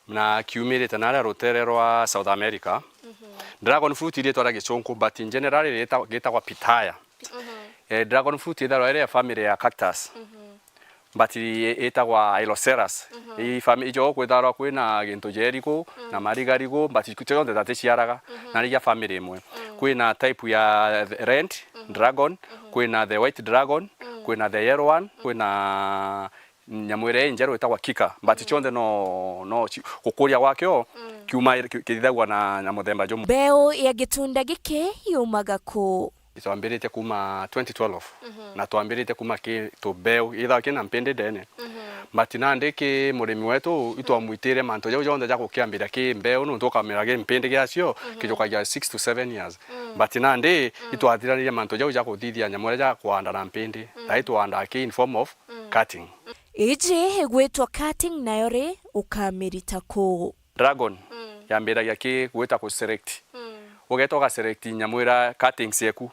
na kiumirite naria rutere rwa South America. Dragon fruit iria itwara gicunku, but in general gita-, gitagwa pitaya. Eh, dragon fruit itharwa iri family ya cactus, but i-, itagwa Hyloceras. I fami-, ijo kwitharwa kwina gintu jeriku na marigarigu, but cionthe taticiaraga, na ni ja family imwe. Kwina type ya the red dragon, kwina the white dragon, kwina the yellow one, kwina nyamu iria injeru itagwa kika, but cionthe no, no ci-, gukuria gwakio kiuma ki-, kithithagua na, na muthemba jumwe. Mbeu ya gitunda giki yumaga ku? Twambirite kuma twenty twelve, na twambirite kuma ki tubeu, ithawa kina mpindi ndene. But nandi ki murimi wetu, itwamwitire mantu jau jonthe ja gukiambiria ki mbeu, nontu ukamera ki mpindi giacio, kijukagia six to seven years. But nandi, itwathiranirie mantu jau ja kuthithia nyamu iria ja kuanda na mpindi. Thai tuandaa ki in form of cutting. Iji igwitwa cutting, nayo ri, ukamirita ku? Dragon yambiragia ki gwita ku select. Ugeta uga select nyamu ira cuttings yeku.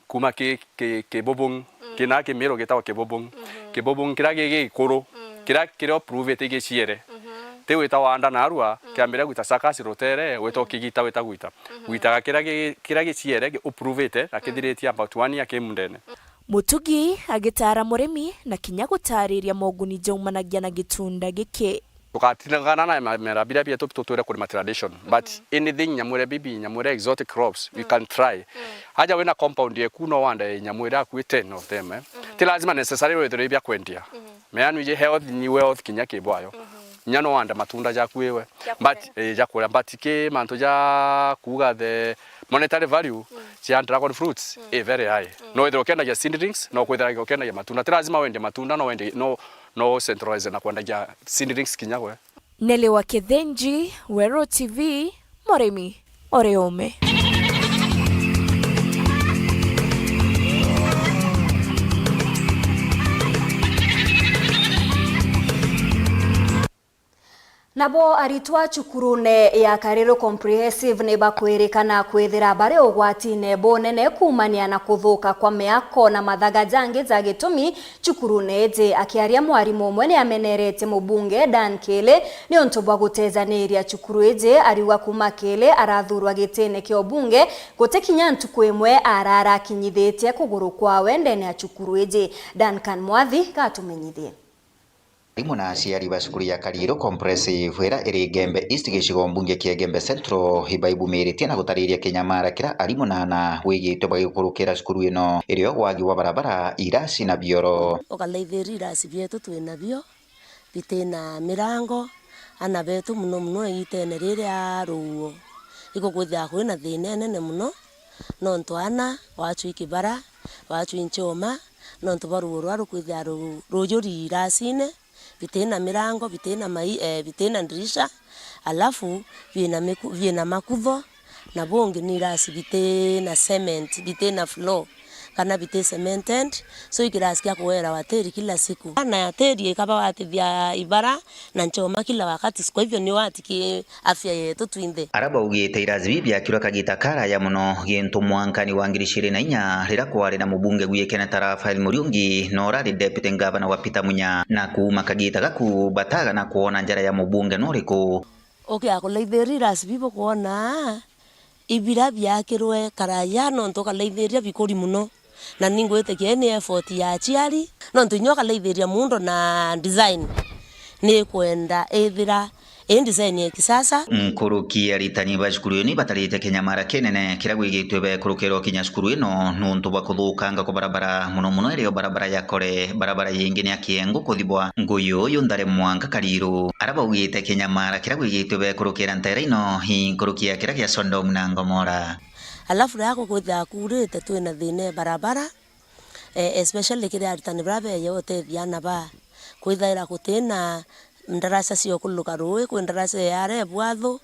Kuma ki, ki, kibubung. Kina kimiro gitagwa kibubung. Kibubung kira gi gikuru, kira kiri approved giciere. Ti gwita wanda narua, kiambiria gwita suckers rutere, wita ukigita wita gwita. Gwitaga kira gi, kira giciere gi approved na kithiritie about one year ki mundene. Mutugi agitaara murimi na kinya gutaariria moguni jaumanagia na gitunda giki. Tugatigana na mamera biria bietu tutwire kurima tradition, but anything, nyamu iria bibi, nyamu iria exotic crops, we can try. Aja wina compound yeku, no wande nyamu iria akui ten of them, eh. Ti lazima necessarily withirwe ibia kwendia. Meanu iji health ni wealth kinya ki bwayo. Nya no wande matunda jaku iwe. But, eh, ja kuria, but ki mantu ja kuuga the monetary value cia dragon fruits i very high. No withirwe ukiendagia seedlings, no kwithirwa ukiendagia matunda. Ti lazima wendie matunda, no wendie, no, no centralize na kwendagia seedlings kinya gwe. Nelly wa Kithinji, Weru T V, murimi uri ume. Nabo aritwa cukurune ya Kariru Comprehensive ni bakwirikana kwithira bari ugwatine bunene kuumania na kuthuka kwa miako na mathaga jangi ja gitumi cukurune iji. Akiaria, mwarimu umwe ni ameneretie mubunge Dan Kiili niuntu bwa gutejaniria cukuru iji. Ariuga kuuma Kiili arathurwa gitine kia ubunge, guti kinya ntuku imwe arara akinyithitie kuguru kwawe ndene ya cukuru iji. Duncan Mwathi gatumenyithie. Arimu na aciari ba cukuru ya Kariru Comprehensive ira iri Igembe East gicigo mbunge kia Igembe Central ibaibumiritie na gutariria kinyamara kira arimu na ana wigitwe bagikurukira cukuru ino irio wagi wa barabara, irasi na bioro. Ukalaithiria irasi bietu twinabio bitina mirango, ana betu muno muno igitene riria ruuo igukwithira kwina thina inene muno, nontu ana wachwi kibara, wachwi nchoma, nontu bwa ruuo ruria rukwithira ru-, rujuri irasine, bitina mirango, bitina mai-, eh, bitina ndirisha, alafu biina miku-, biina makutho, na bungi ni irasi bitina cement, bitina floor, kana biti cemented, so i kirasi kia kuwerawa tiri kila siku. Na tiri ikaba watithia ibara na nchoma kila wakati, kwa hivyo ni wati ki afya yetu twinthe. Ara baugite irasi bibi biakirwe kagita karaya muno, gintu mwankani wa ngiri ciiri na inya, rira kwari na mubunge gwi Kenneth Raphael Muriungi, na urari deputy governor wa Peter Munya, na kuuma kagita gaku batagana kwona njara ya mubunge nuriku. Ukia kulaithiria irasi bibi bukwona ibira biakirwe karaya, nontu ukalaithiria bikuri muno. Na ningwitikia ni effort ya aciari, nontu inya ukalaithiria muundo na design, ni kwenda ithira i design ya kisasa. Nkuruki aritani ba cukuru iyo ni batarite kinyamara kinene kiria gwigitwe bekurukirwa kinya cukuru ino nuntu bwa kuthukanga kwa barabara, muno muno irio barabara ya Kore, barabara yingi ni ya Kiengu kuthibwa Nguyu, Yunthare mwanka Kariru. Ara baugite kinyamara kiria gwigitwe bekurukira nteere ino i nkuruki ya kiria gia Sodomu na Gomora. Alafu riria gukwithira kuurite, twina thina e barabara, eh, especially kiri aritani baria beeja utethia ana baa. Kwithaira gutina ndaraca cia ukuruka ruui, kwi ndaraca ya aria e Bwathu,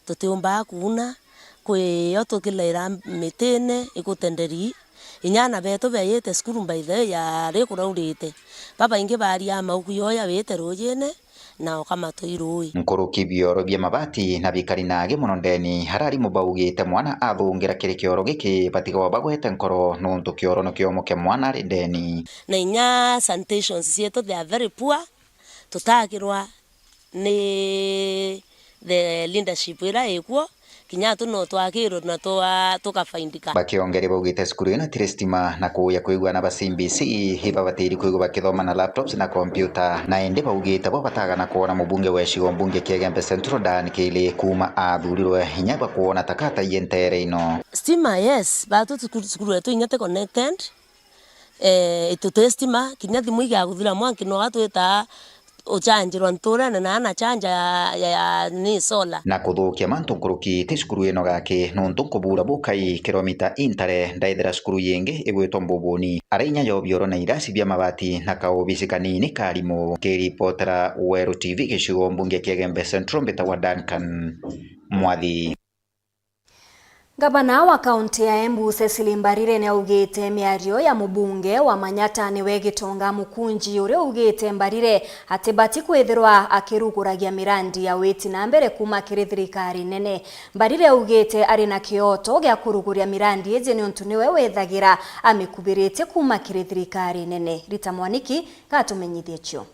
tutiumbaa kuuna, kwi yo tukilaira mitine igutenderi. Inya ana beetu beejite cukuru by the way yari kuraurite. Babaingi baaria mauku yoya wite ruujine, na ukamatwa i ruui. Nkuruki bioro bia mabati na bikari naagi mono ndeni, ara arimu baugite mwana athungira kiri kioro giki, batigagwa bagwete nkoro nuntu kioro ni kiomoke mwana ari ndeni. Na inya sanitations cietu they are very poor, tutakirwa ni the leadership ira ikuo, kinya tu no twakirwe na twa-, tukafaindika. Bakiongeria baugite cukuru ino itiri stima na kuuya kwigua na ba C B C ibabatiri kwigua bakithoma na laptops na computer, na indi baugite bo batagana kwona mubunge wa gicigo mbunge kia Igembe Central Dan Kiili kuuma athurirwe inya bakwona takata ie nteere ino. Stima, yes, batu cukuru, cukuru yetu inya ti connected, eh, tuti stima, kinya thimu igaguthira mwanki no atwita ucanjirwa nturene na ana chanja ya, ya, ya ni solar. Na kuthukia mantu nkuruki ti cukuru ino gaki, nuntu nkubura bukai kilomita intare ndaithira cukuru yingi igwitwa Mbubuni. Ara inya ya ubioro na irasi bia mabati na kaobisi kanini ka arimu. Kiripotera Weru T V gicigo mbunge kia Igembe Central, mbitagwa Duncan Mwathi. Ngavana wa kaunti ya Embu, Cecily Mbarire, niaugite miario ya mubunge wa Manyata niwe Gitonga Mukunji, uria augite Mbarire atibati kwithirwa akiruguragia mirandi ya witi na mbere kuuma kiri thirikari nene. Mbarire augite ari na kioto gia kuruguria mirandi iji niuntu niwe withagira amikubiritie kuuma kiri thirikari nene. Rita Mwaniki gatumenyithie cio.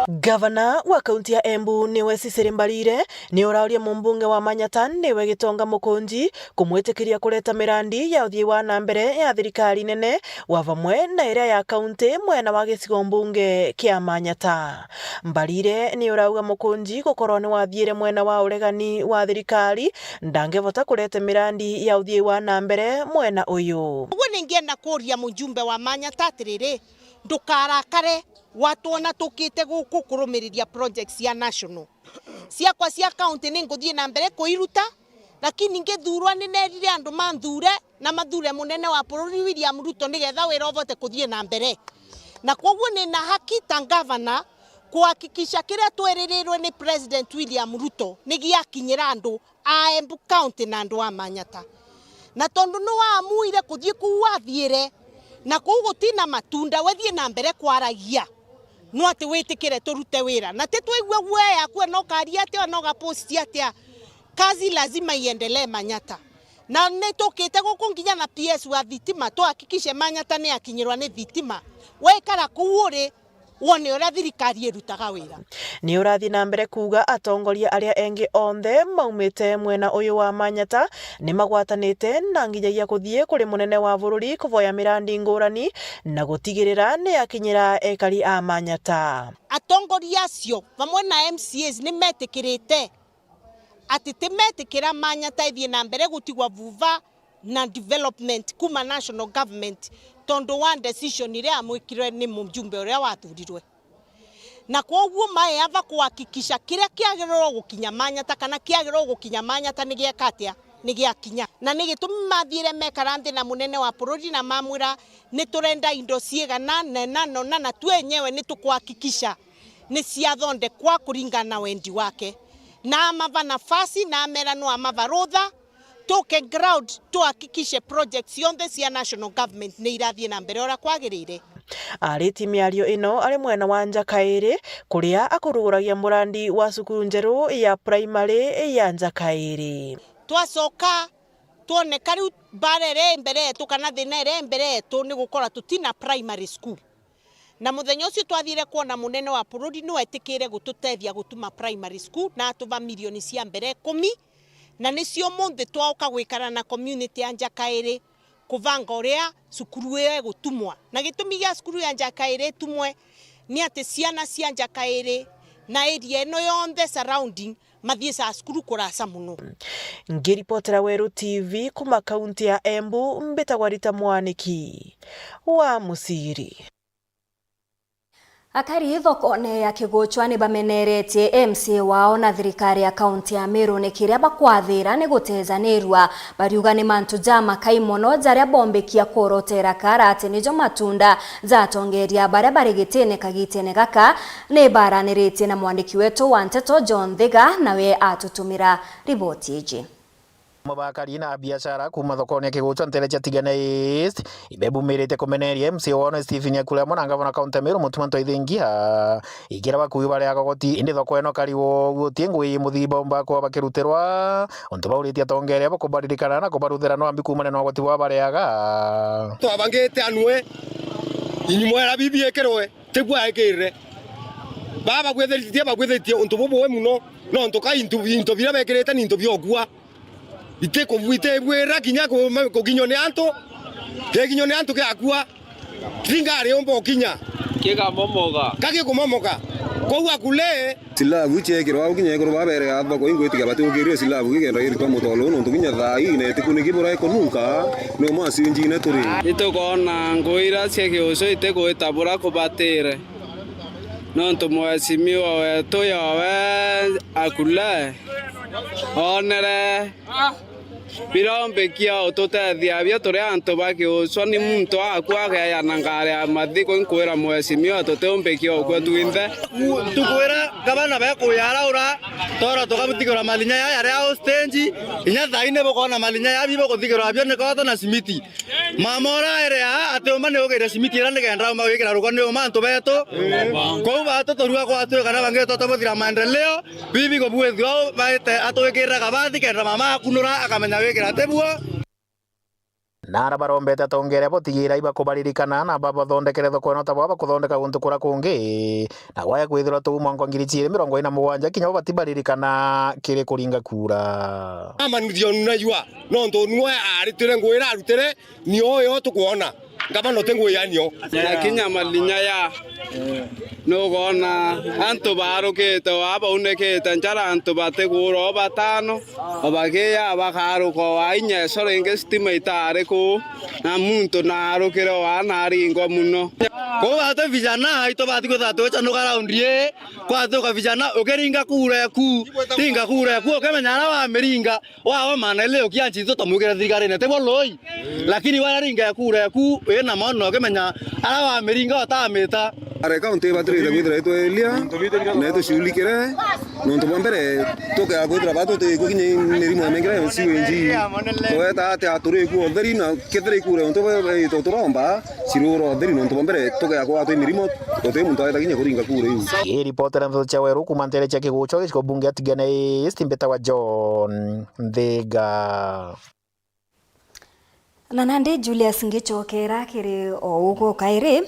Gavana wa kaunti ya Embu niwe Cecily Mbarire ni urauria mumbunge wa Manyata niwe Gitonga Mukunji kumwitikiria kureta mirandi ya uthii wa na mbere ya thirikari nene wa vamwe na iria ya kaunti mwena wa gicigo mbunge kia Manyata. Mbarire ni urauga Mukunji gukorwo ni wathiire mwena wa uregani wa thirikari, ndangevota kurete mirandi ya uthii wa na mbere mwena uyu. Uguo ningienda kuria mujumbe wa Manyata atiriri, ndukarakare, watwona tukite guku kurumiriria projects cia national. Ciakwa cia county ni nguthii na mbere kuiruta, lakini ngithurwa ni nerire andu manthure na mathure munene wa bururi William Ruto nigetha wira uvote kuthii na mbere. Na kwoguo ni na haki ta ngavana kuhakikisha kiria twiririrwe ni President William Ruto ni giakinyira andu a Embu County na andu a Manyata. Na tondu ni waamuire kuthii kuu wathiire, na kuu gutina matunda, we thii na mbere kwaragia. No ati witikire turute wira. Na ti twaigua guoya yaku, ona ukaria atia, ona ugapost atia. Kazi lazima iendelee Manyata. Na ni tukite guku nginya na P S wa thitima, tuhakikishe Manyata ni akinyirwa ni thitima. Wekara kuu uri, wone uria thirikari irutaga wira. Ni urathi na mbere kuuga atongoria aria engi onthe maumite mwena uyu wa Manyata ni magwatanite na nginyagia kuthii kuri munene wa bururi kuvoya mirandi ngurani na gutigirira ni yakinyira ekari a Manyata. Atongoria acio vamwe na M C As ni metikirite ati ti metikira Manyata ithii na mbere gutigwa vuva na development kuma national government, tondu wa decision iria yamwikirwe ni mujumbe uria wathurirwe. Na kwoguo mae ava kuhakikisha kiria kiagirwe gukinya Manyata, kana kiagirwe gukinya Manyata ni gieka atia, ni giakinya. Na ni gitumi mathiire mekara nthi na munene wa bururi na mamwira, ni turenda indo ciigana na na nona, na twe enyewe ni tukuhakikisha ni ciathondekwa kuringana na wendi wake. Na amava nafasi, na amera no amava rutha, tuke ground, tuhakikishe projects cionthe cia national government ni irathii na mbere uria kwagirire. Ariti miario ino ari mwena wa Njakairi, kuria akuruguragia murandi wa cukuru njeru ya primary ya Njakairi. Twacoka twoneka riu mbara iria i mbere yetu kana thina iria i mbere yetu ni gukora tutina primary school. Na muthenya ucio twathiire kwona munene wa bururi ni wetikire gututethia gutuma primary school na atuva milioni cia mbere ikumi, na nicio umunthi twauka gwikara na community ya Njakairi kubanga uria cukuru iyo igutumwa. Na gitumi gia cukuru ya Njakairi itumwe ni ati ciana cia Njakairi na area ino yonthe surrounding mathiicaga cukuru kuraca muno. Ngiripotera Weru T V kuma kaunti ya Embu, mbitagwa Rita Mwaniki wa Muciri. Akari thokone ya Kiguchwa ni bameneretie M C A wao na thirikari ya kaunti ya Meru ni kiria bakwathira ni gutejaniirua. Bariuga ni mantu jamakai mono jaria bombikia kworotera kara ati nijo matunda ja atongeria baria bari gitine kagitene gaka. Ni baraniritie na mwandiki wetu wa nteto John Thiga, nawe atutumira riboti iji. Amwe ba akari na abiashara kuuma thokone ya Kiguchwa ntere cia Tigania East, ibebumirite kumeneria M C A wao na Stephen Nyakura amwe na ngavana kaunti ya Meru Mutuma M'Ethingia, ikiria bakuuga bariaga ugoti, indi thoko ino kari wo guti ngugi muthimba umba kwa bakirutirwa, untu bauritie atongeria bakubaririkana na kubaruthira nwambi kuumania na ugoti bwa bariaga. Twabangite anwe, inyumwera bibi ikirwe. Tibwaikirire. Baba bagwithiritie, bagwithiritie untu bubuwe muno, nontu ka into, into biria bekirite ni into biokua. Iti kubu-, itibwira kinya ku-, kuginywa ni antu, kiginywa ni antu giakua. Tingari umba ukinya. Kikamomoka. Ka gikumomoka. Kwou Akule. Silabu ciekirwa au kinya ekuru babere athoko ingwitikia batiukirie silabu gikenda iritwa mutolo nontu kinya thaa ii na itikuniki bura ikununka ni umwe acinjine turi. Itukona ngui iria cia kiucu itigwita bura kubatire. Nontu mheshimiwa wetu yowe Akule onere birombikia ututethia bio turi antu ba kiucwa ni muntu akua ageana ngari ya mathiko inkwira mheshimiwa tutiumbikia ukua twinthe. Tukwira gavana bekuyaraura tora tukabuthikirwa malinya ya yaria au stage inya thaine bukona malinya ya bibo kuthikirwa bio ni koto na simiti. Mama uraere aa ati uma ni ugire simiti ira nigenda uma gwikira rugo ni uma antu betu. Kwou batu turua kwatwika na bangi tutabuthira maendeleo, bibi kubuithua baite atwikirire kabathi kenda mama akunura akamenya wikira ati buo. Na ara barombete atongeria botigira ibakubaririkana na babathondekere thoko ino ta bwa bakuthondeka guntu kura kungi, na gwaya kwithirwa tuu mwanka ngiri ciiri mirongo ina mugwanja kinya bo batibaririkana kiri kuringa kura. Amanithio nunajua nontu nwe aritire ngwira arutire. Ni uyu tukwona ngavana uti ngui ya nio. Na kinya malinya ya nugona antu barukite wa baunikite njara antu batigura o batano o bagiya bakaruka o wa inya eso ringi stima itari kuu na muntu naarukire o wa naringwa muno. Kwou ati vijana itu bati kwithirwa twicanuka raundi ii kwatuka vijana ukiringa kura eku ringa kura eku ukimenya ara wamiringa Wawe maana ile ukianchi tu tumwikira thirikarine ti bo lui. Lakini wararinga ya kura yaku ina maono ukimenya ara wamiringa utamita. Are kaunti ibatirite kwithira itwelia na itushughulikire nontu bwa mbere tukea kwithira batu tuikwa kinya mirimo ya mengira ya C U N G. Tweta ati aturi ku utheri na kethira ikura nontu bwa turomba. Cirura utheri nontu bwa mbere tugeakwa atwi mirimo uti muntu aeta kinya kuringa kura iu. Ii ripoti na ndeto cia weru kuma ntere cia Kiguchwa gicigo bunge ya Tigania East, mbitawa John Nthiga. Na nandi Julius ngicokera kiri o ugu kairi.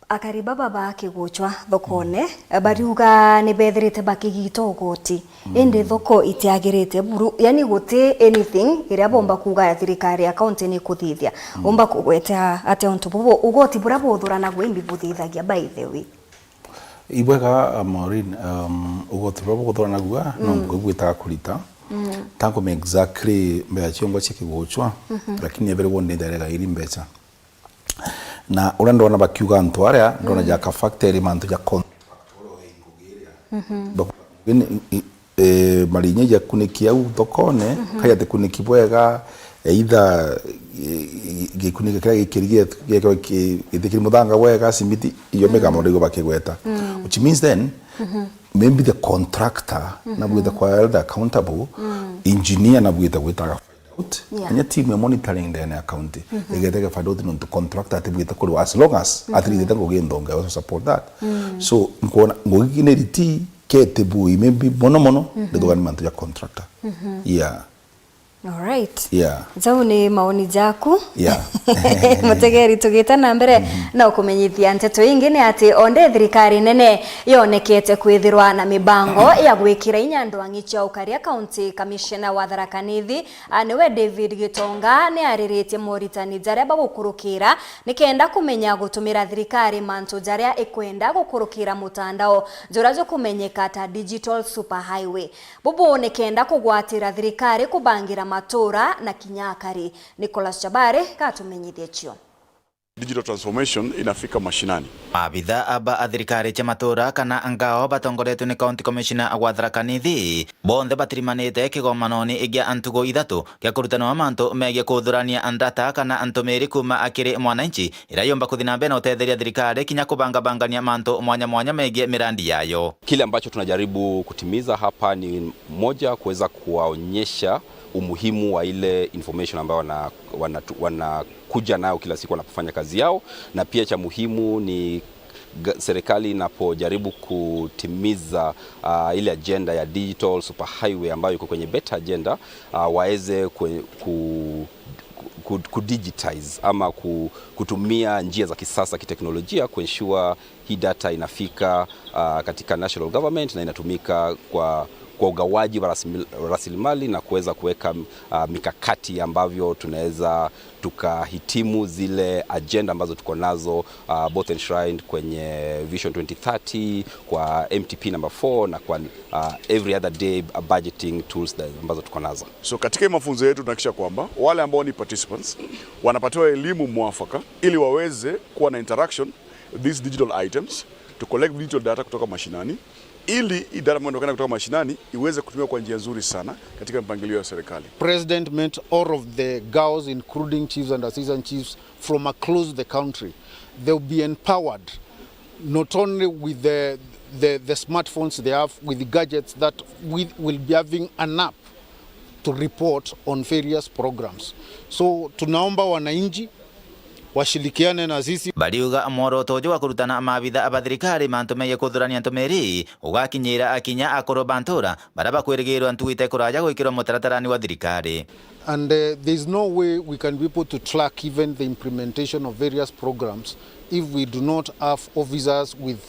Akari baba ba Kiguchwa thokone, bariuga ni bethirite bakigita ugoti. Indi thoko itiagirite buru, yani guti anything iria bomba kuuga ya thirikari ya kaunti ni ikuthithia. Bomba kugwetea atia untu bubu? Ugoti buria buthuranagua imbi buthithagia by the way? Ibwega, uh, Maureen, um, ugoti buria buthuranagua no mbuge bwitaga kurita. Tankumenya exactly mbeca ciongwa cia Kiguchwa, lakini everyone ni nderega iri mbeca. Na uria ndona bakiuga antu aria, ndona ja ka factory mantu ja con-, malinya jakuniki au thokone, kaja tikuniki bwega, either, eh, gikuniki kiria gikiri githikiri muthanga bwega, simiti, iyo migambo ndio bakigweta. Which means then, maybe the contractor, na bwita kwa held accountable, engineer na bwita gwitaga out. Yeah. Kinya team ya monitoring ndene ya county igete ke find out nontu contractor atibwite kuri as long as at least ngugi nthonge also support that. So nkuona ngugi kine riti kete bui maybe mono mono ndithugani mantu ya contractor. Yeah. All right. Yeah. Jau ni maoni jaku. Yeah. Mutegeri, tugite na mbere na ukumenyithia nteto ingi ni ati onde thirikari nene yonekete kwithirwa na mibango ya gwikira inya ndwang'i cia ukaria county commissioner wa Tharaka Nithi A, niwe David Gitonga ni ariritie moritani jaria bagukurukira nikenda kumenya gutumira thirikari mantu jaria ikwenda gukurukira mutandao juria jukumenyeka ta digital superhighway. Bubu nikenda kugwatira thirikari kubangira matura na kinya akari. Nicholas Chabari gatumenyithie cio. Digital transformation inafika mashinani. Maabitha aba a thirikari cia matura kana ngao batongoretwe ni County Commissioner wa Tharaka Nithi, bonthe batirimanite kigomanoni gia ntugu ithatu gia kurutanwa mantu megie kuthurania ndata kana ntumiri kuuma akiri mwananchi, iria yumba kuthi na mbere na utetheria thirikari kinya kubangabangania mantu mwanya mwanya megie mirandi yayo. Kile ambacho tunajaribu kutimiza hapa ni moja, kuweza kuwaonyesha umuhimu wa ile information ambayo wana, wana, wana kuja nayo kila siku wanapofanya kazi yao, na pia cha muhimu ni ga-, serikali inapojaribu kutimiza, ah, ile agenda ya digital superhighway ambayo iko kwenye better agenda, ah, waweze kwe-, ku-, ku-, ku-digitize ama ku-, kutumia njia za kisasa kiteknolojia kuensure hii data inafika, ah, katika national government na inatumika kwa kwa ugawaji wa rasimil-, rasilimali na kuweza kuweka, ah, mikakati ambavyo tunaweza tukahitimu zile ajenda ambazo tuko nazo, ah, both enshrined kwenye Vision twenty thirty, kwa M T P number four na kwa, ah, every other day, ah, budgeting tools that, ambazo tuko nazo. So katika hii mafunzo yetu tunahakikisha kwamba wale ambao ni participants wanapatiwa elimu mwafaka ili waweze kuwa na interaction with these digital items, to collect digital data kutoka mashinani, ili hii data ambayo inaonekana kutoka mashinani iweze kutumika kwa njia nzuri sana katika mpangilio wa serikali. President meant all of the Gaos, including chiefs and assistant chiefs from across the country. They'll be empowered not only with the, the, the smartphones they have, with the gadgets that we will be having an app to report on various programs. So, tunaomba wananchi washirikiane na sisi. Bariuga mworoto uju wa kurutana maabitha ba thirikari mantu megie kuthurania ntumiri ugakinyira akinya akuru ba ntura baria bakwirigirwa ntugu itekuraja gwikirwa mutaratarani wa thirikari. And, uh, there is no way we can be able to track even the implementation of various programs if we do not have officers with,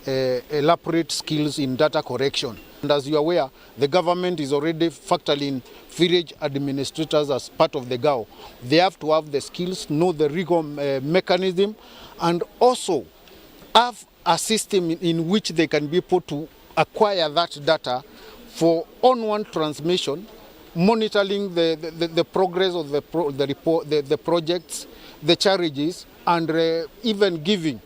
uh, elaborate skills in data collection. And as you are aware, the government is already factoring village administrators as part of the Gao. They have to have the skills, know the legal, uh, mechanism, and also have a system in, in which they can be able to acquire that data for on-one transmission, monitoring the, the, the, the progress of the pro-, the report, the, the projects, the challenges, and, uh, even giving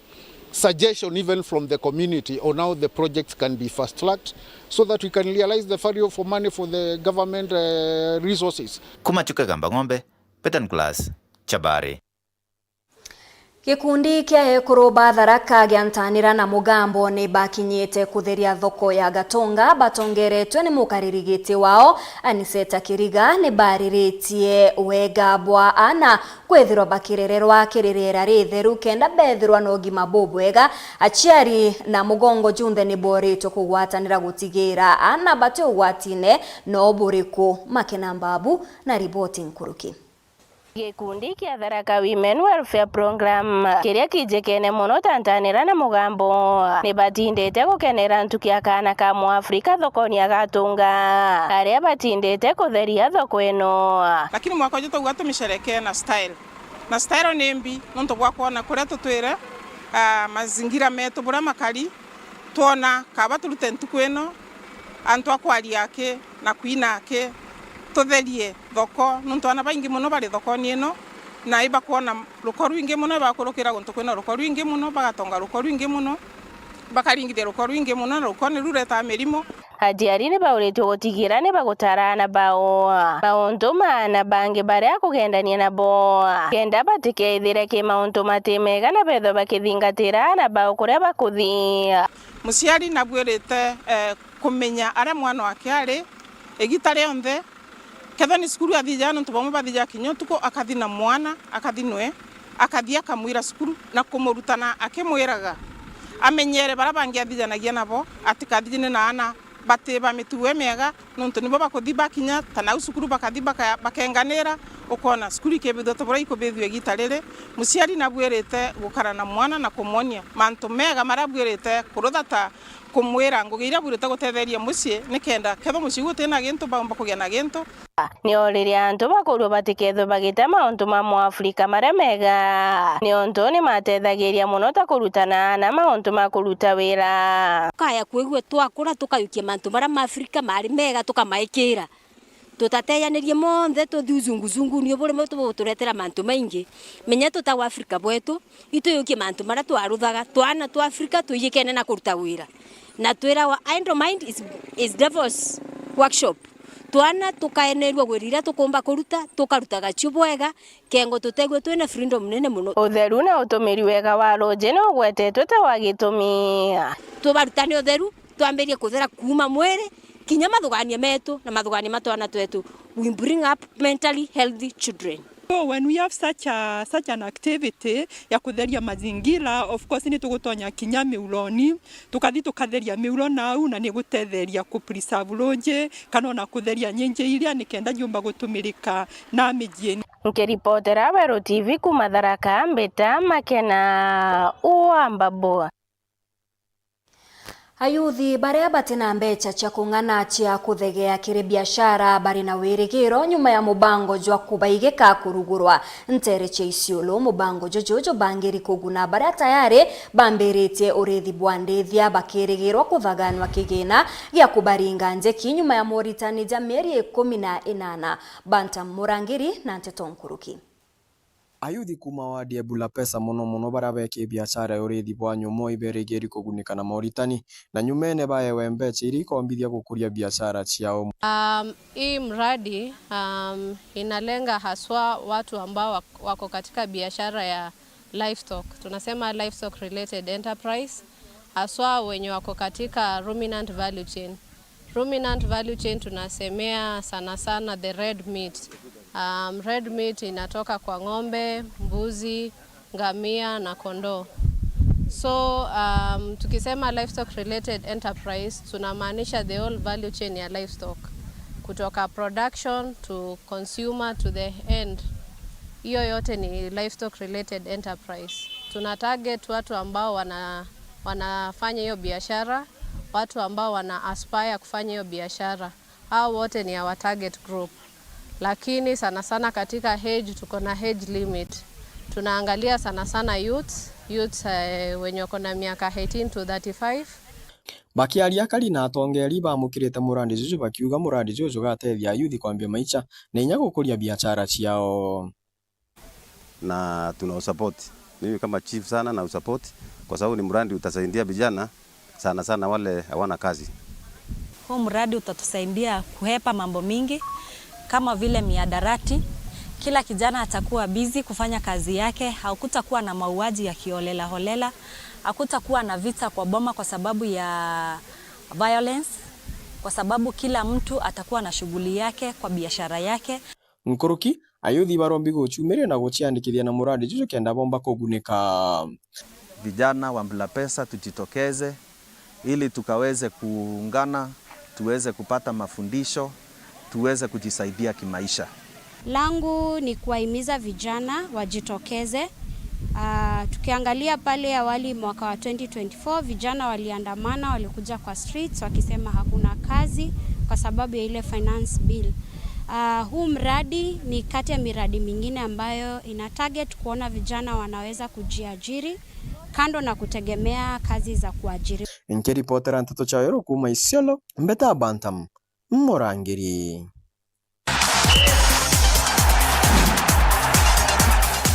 suggestion even from the community on how the projects can be fast-tracked so that we can realize the value for money for the government, uh, resources. Kuma Chuka Gamba Ng'ombe, Peter Nicholas, Chabari. Gikundi kia ekuru ba Tharaka gia Ntanira na Mugambo ni bakinyite kutheria thoko ya Gatonga, batongeretwe ni mukariri giti wao, Aniseta Kiriga. Ni bariritie wega bwa ana kwithirwa bakirererwa kiri riera ritheru kenda bethirwa na ugima bubwega. Aciari na mugongo junthe ni boritwe kugwatanira gutigira ana bati ugwatine no buriku. Makena Mbabu na riboti nkuruki. Gikundi kia Tharaka Women Welfare Program, kiria kijikene mono ta Ntanira na Mugambo, ni batindite gukenera ntuku ya kaana ka Mwafrika thokoni ya Gatunga, aria batindite kutheria thoko ino. Lakini mwaka uju twauga tumisherekee na style. Na style ni mbi, nontu bwa kwona kuria tutwire, ah, mazingira metu buria makari, twona kaba turute ntuku ino, antu a kwaria aki na kwina aki, tutherie thoko, nontu ana baingi mono bari thokoni ino, na ibakwona ruko rwingi mono, ibakurukira guntu kwina ruko rwingi mono, bagatonga ruko rwingi mono, bakaringithia ruko rwingi mono, na ruko niru ruretaa mirimo. Aciari ni bauritwe gutigira ni bagutara ana bao mauntu ma ana bangi baria akugendania nabo, kenda batikeithire ki mauntu mati mega na bethwe bakithingatira ana bao kuria bakuthi. Muciari nabuirite, eh, kumenya aria mwana wake ari igita rionthe. Kethwa ni cukuru athija, nontu bamwe bathija kinya utuku, akathi na mwana, akathi nwe, akathi akamwira cukuru na kumurutana akimwiraga amenyere baria bangi athijanagia nabo, atikathijane na ana bati ba mitugo imiega, nontu nibo bakuthi bakinya ta nau cukuru bakathi baka-, bakenganira, ukona cukuru ikibithua ta buria ikubithua igita riri. Muciari nabuirite gukara na mwana na kumwonia mantu mega maria abuirite kuruthata kumwira ngugi iria abuirite gutetheria mucii, nikenda kethwa mucii gutina gintu, baumba kugia na gintu. Nio riria antu bakurua batikethwe bagita mauntu ma Mwafrika maria mega, niontu ni matethagiria mono ta kurutana na mauntu ma kuruta wira. Kaya kwigua twakura tukayukia mantu maria ma Afrika mari mega tukamaikira. Tutateyanirie monthe tuthi uzunguzunguni ubu rimwe tubuturetera mantu maingi. Menya tutagwa Afrika bwetu, ituyukie mantu maria twaruthaga, twana twa Afrika tuyikene na kuruta wira. Na twirawa, idle mind is, is devil's workshop. Twana tukaenerua wira iria tukumba kuruta, tukarutaga cio bwega, kengo tutegwe twina freedom nene mono. Utheru na utumiri wega wa ruji ni ugwetetwe ta wa gitumi. Tubarutane utheru, twambirie kuthera kuuma mwiri, kinya mathugania metu na mathugania ma twana twetu. We bring up mentally healthy children. So when we have such a, such an activity ya kutheria mazingira, of course, ni tugutonya kinya miuroni, tukathi tukatheria miuro nau, na ni gutetheria ku preserve ruji, kana ona kutheria nyinji iria ni kenda ciumba gutumirika na mijini. Nkiripotera Weru T V kuuma Tharaka, mbita Makena wa Mbabu. Ayuthi baria bati na mbecha cia kung'ana cia kuthegea kiri biashara bari na wirigiro nyuma ya mubango jwa kubaigika kurugurwa ntere cia Isiolo. Mubango juju jubangiri kuguna baria tayari bambiritie urithi bwa ndithia, bakirigirwa kuthaganwa kigina gia kubaringa njeki nyuma ya moritani ja mieri ikumi na inana. Bantam Murangiri na nteto nkuruki. Ayuthi kuuma wadi ya Bulapesa, mono mono baria beki biashara ya urithi bwa nyumo, iberigiri kugunika na moritani, na nyumene baewe mbecha iria ikombithia gukuria biashara ciao. Um, hii mradi, um, inalenga haswa watu ambao wak-, wako katika biashara ya livestock. Tunasema livestock related enterprise, haswa wenye wako katika ruminant value chain. Ruminant value chain tunasemea sana sana the red meat. Um, red meat inatoka kwa ng'ombe, mbuzi, ngamia na kondoo. So, um, tukisema livestock related enterprise, tunamaanisha the whole value chain ya livestock. Kutoka production to consumer to the end. Hiyo yote ni livestock related enterprise. Tuna target watu ambao wana-, wanafanya hiyo biashara, watu ambao wana aspire kufanya hiyo biashara. Hao wote ni our target group. Lakini sana sana katika age, tuko na age limit. Tunaangalia sana sana youths, youths, eh, wenye wako na miaka eighteen to thirty-five. Bakiaria akari na atongeri bamukirite murandi juju, bakiuga murandi juju jugatethia ayuthi kwambia maicha na inya gukuria biashara ciao. Na tuna usupport. Mimi kama chief sana na usupport, kwa sababu ni mradi utasaidia vijana, sana sana wale hawana kazi. Huu mradi utatusaidia kuhepa mambo mingi kama vile miadarati. Kila kijana atakuwa busy kufanya kazi yake, hakutakuwa na mauaji ya kiholela holela, hakutakuwa na vita kwa boma kwa sababu ya violence, kwa sababu kila mtu atakuwa na shughuli yake kwa biashara yake. Nkuruki, ayuthi barombi guchumiria na guciandikithia na murandi juju kenda bomba kugunika. Vijana wa Bulapesa tujitokeze ili tukaweze kuungana, tuweze kupata mafundisho, tuweze kujisaidia kimaisha. Langu ni kuwahimiza vijana wajitokeze. Ah, tukiangalia pale awali mwaka wa twenty twenty-four, vijana waliandamana, walikuja kwa streets wakisema hakuna kazi kwa sababu ya ile finance bill. Ah, huu mradi ni kati ya miradi mingine ambayo ina target kuona vijana wanaweza kujiajiri kando na kutegemea kazi za kuajiri. Nkiripotera nteto cia Weru kuuma Isiolo, mbeta Bantam Murangiri.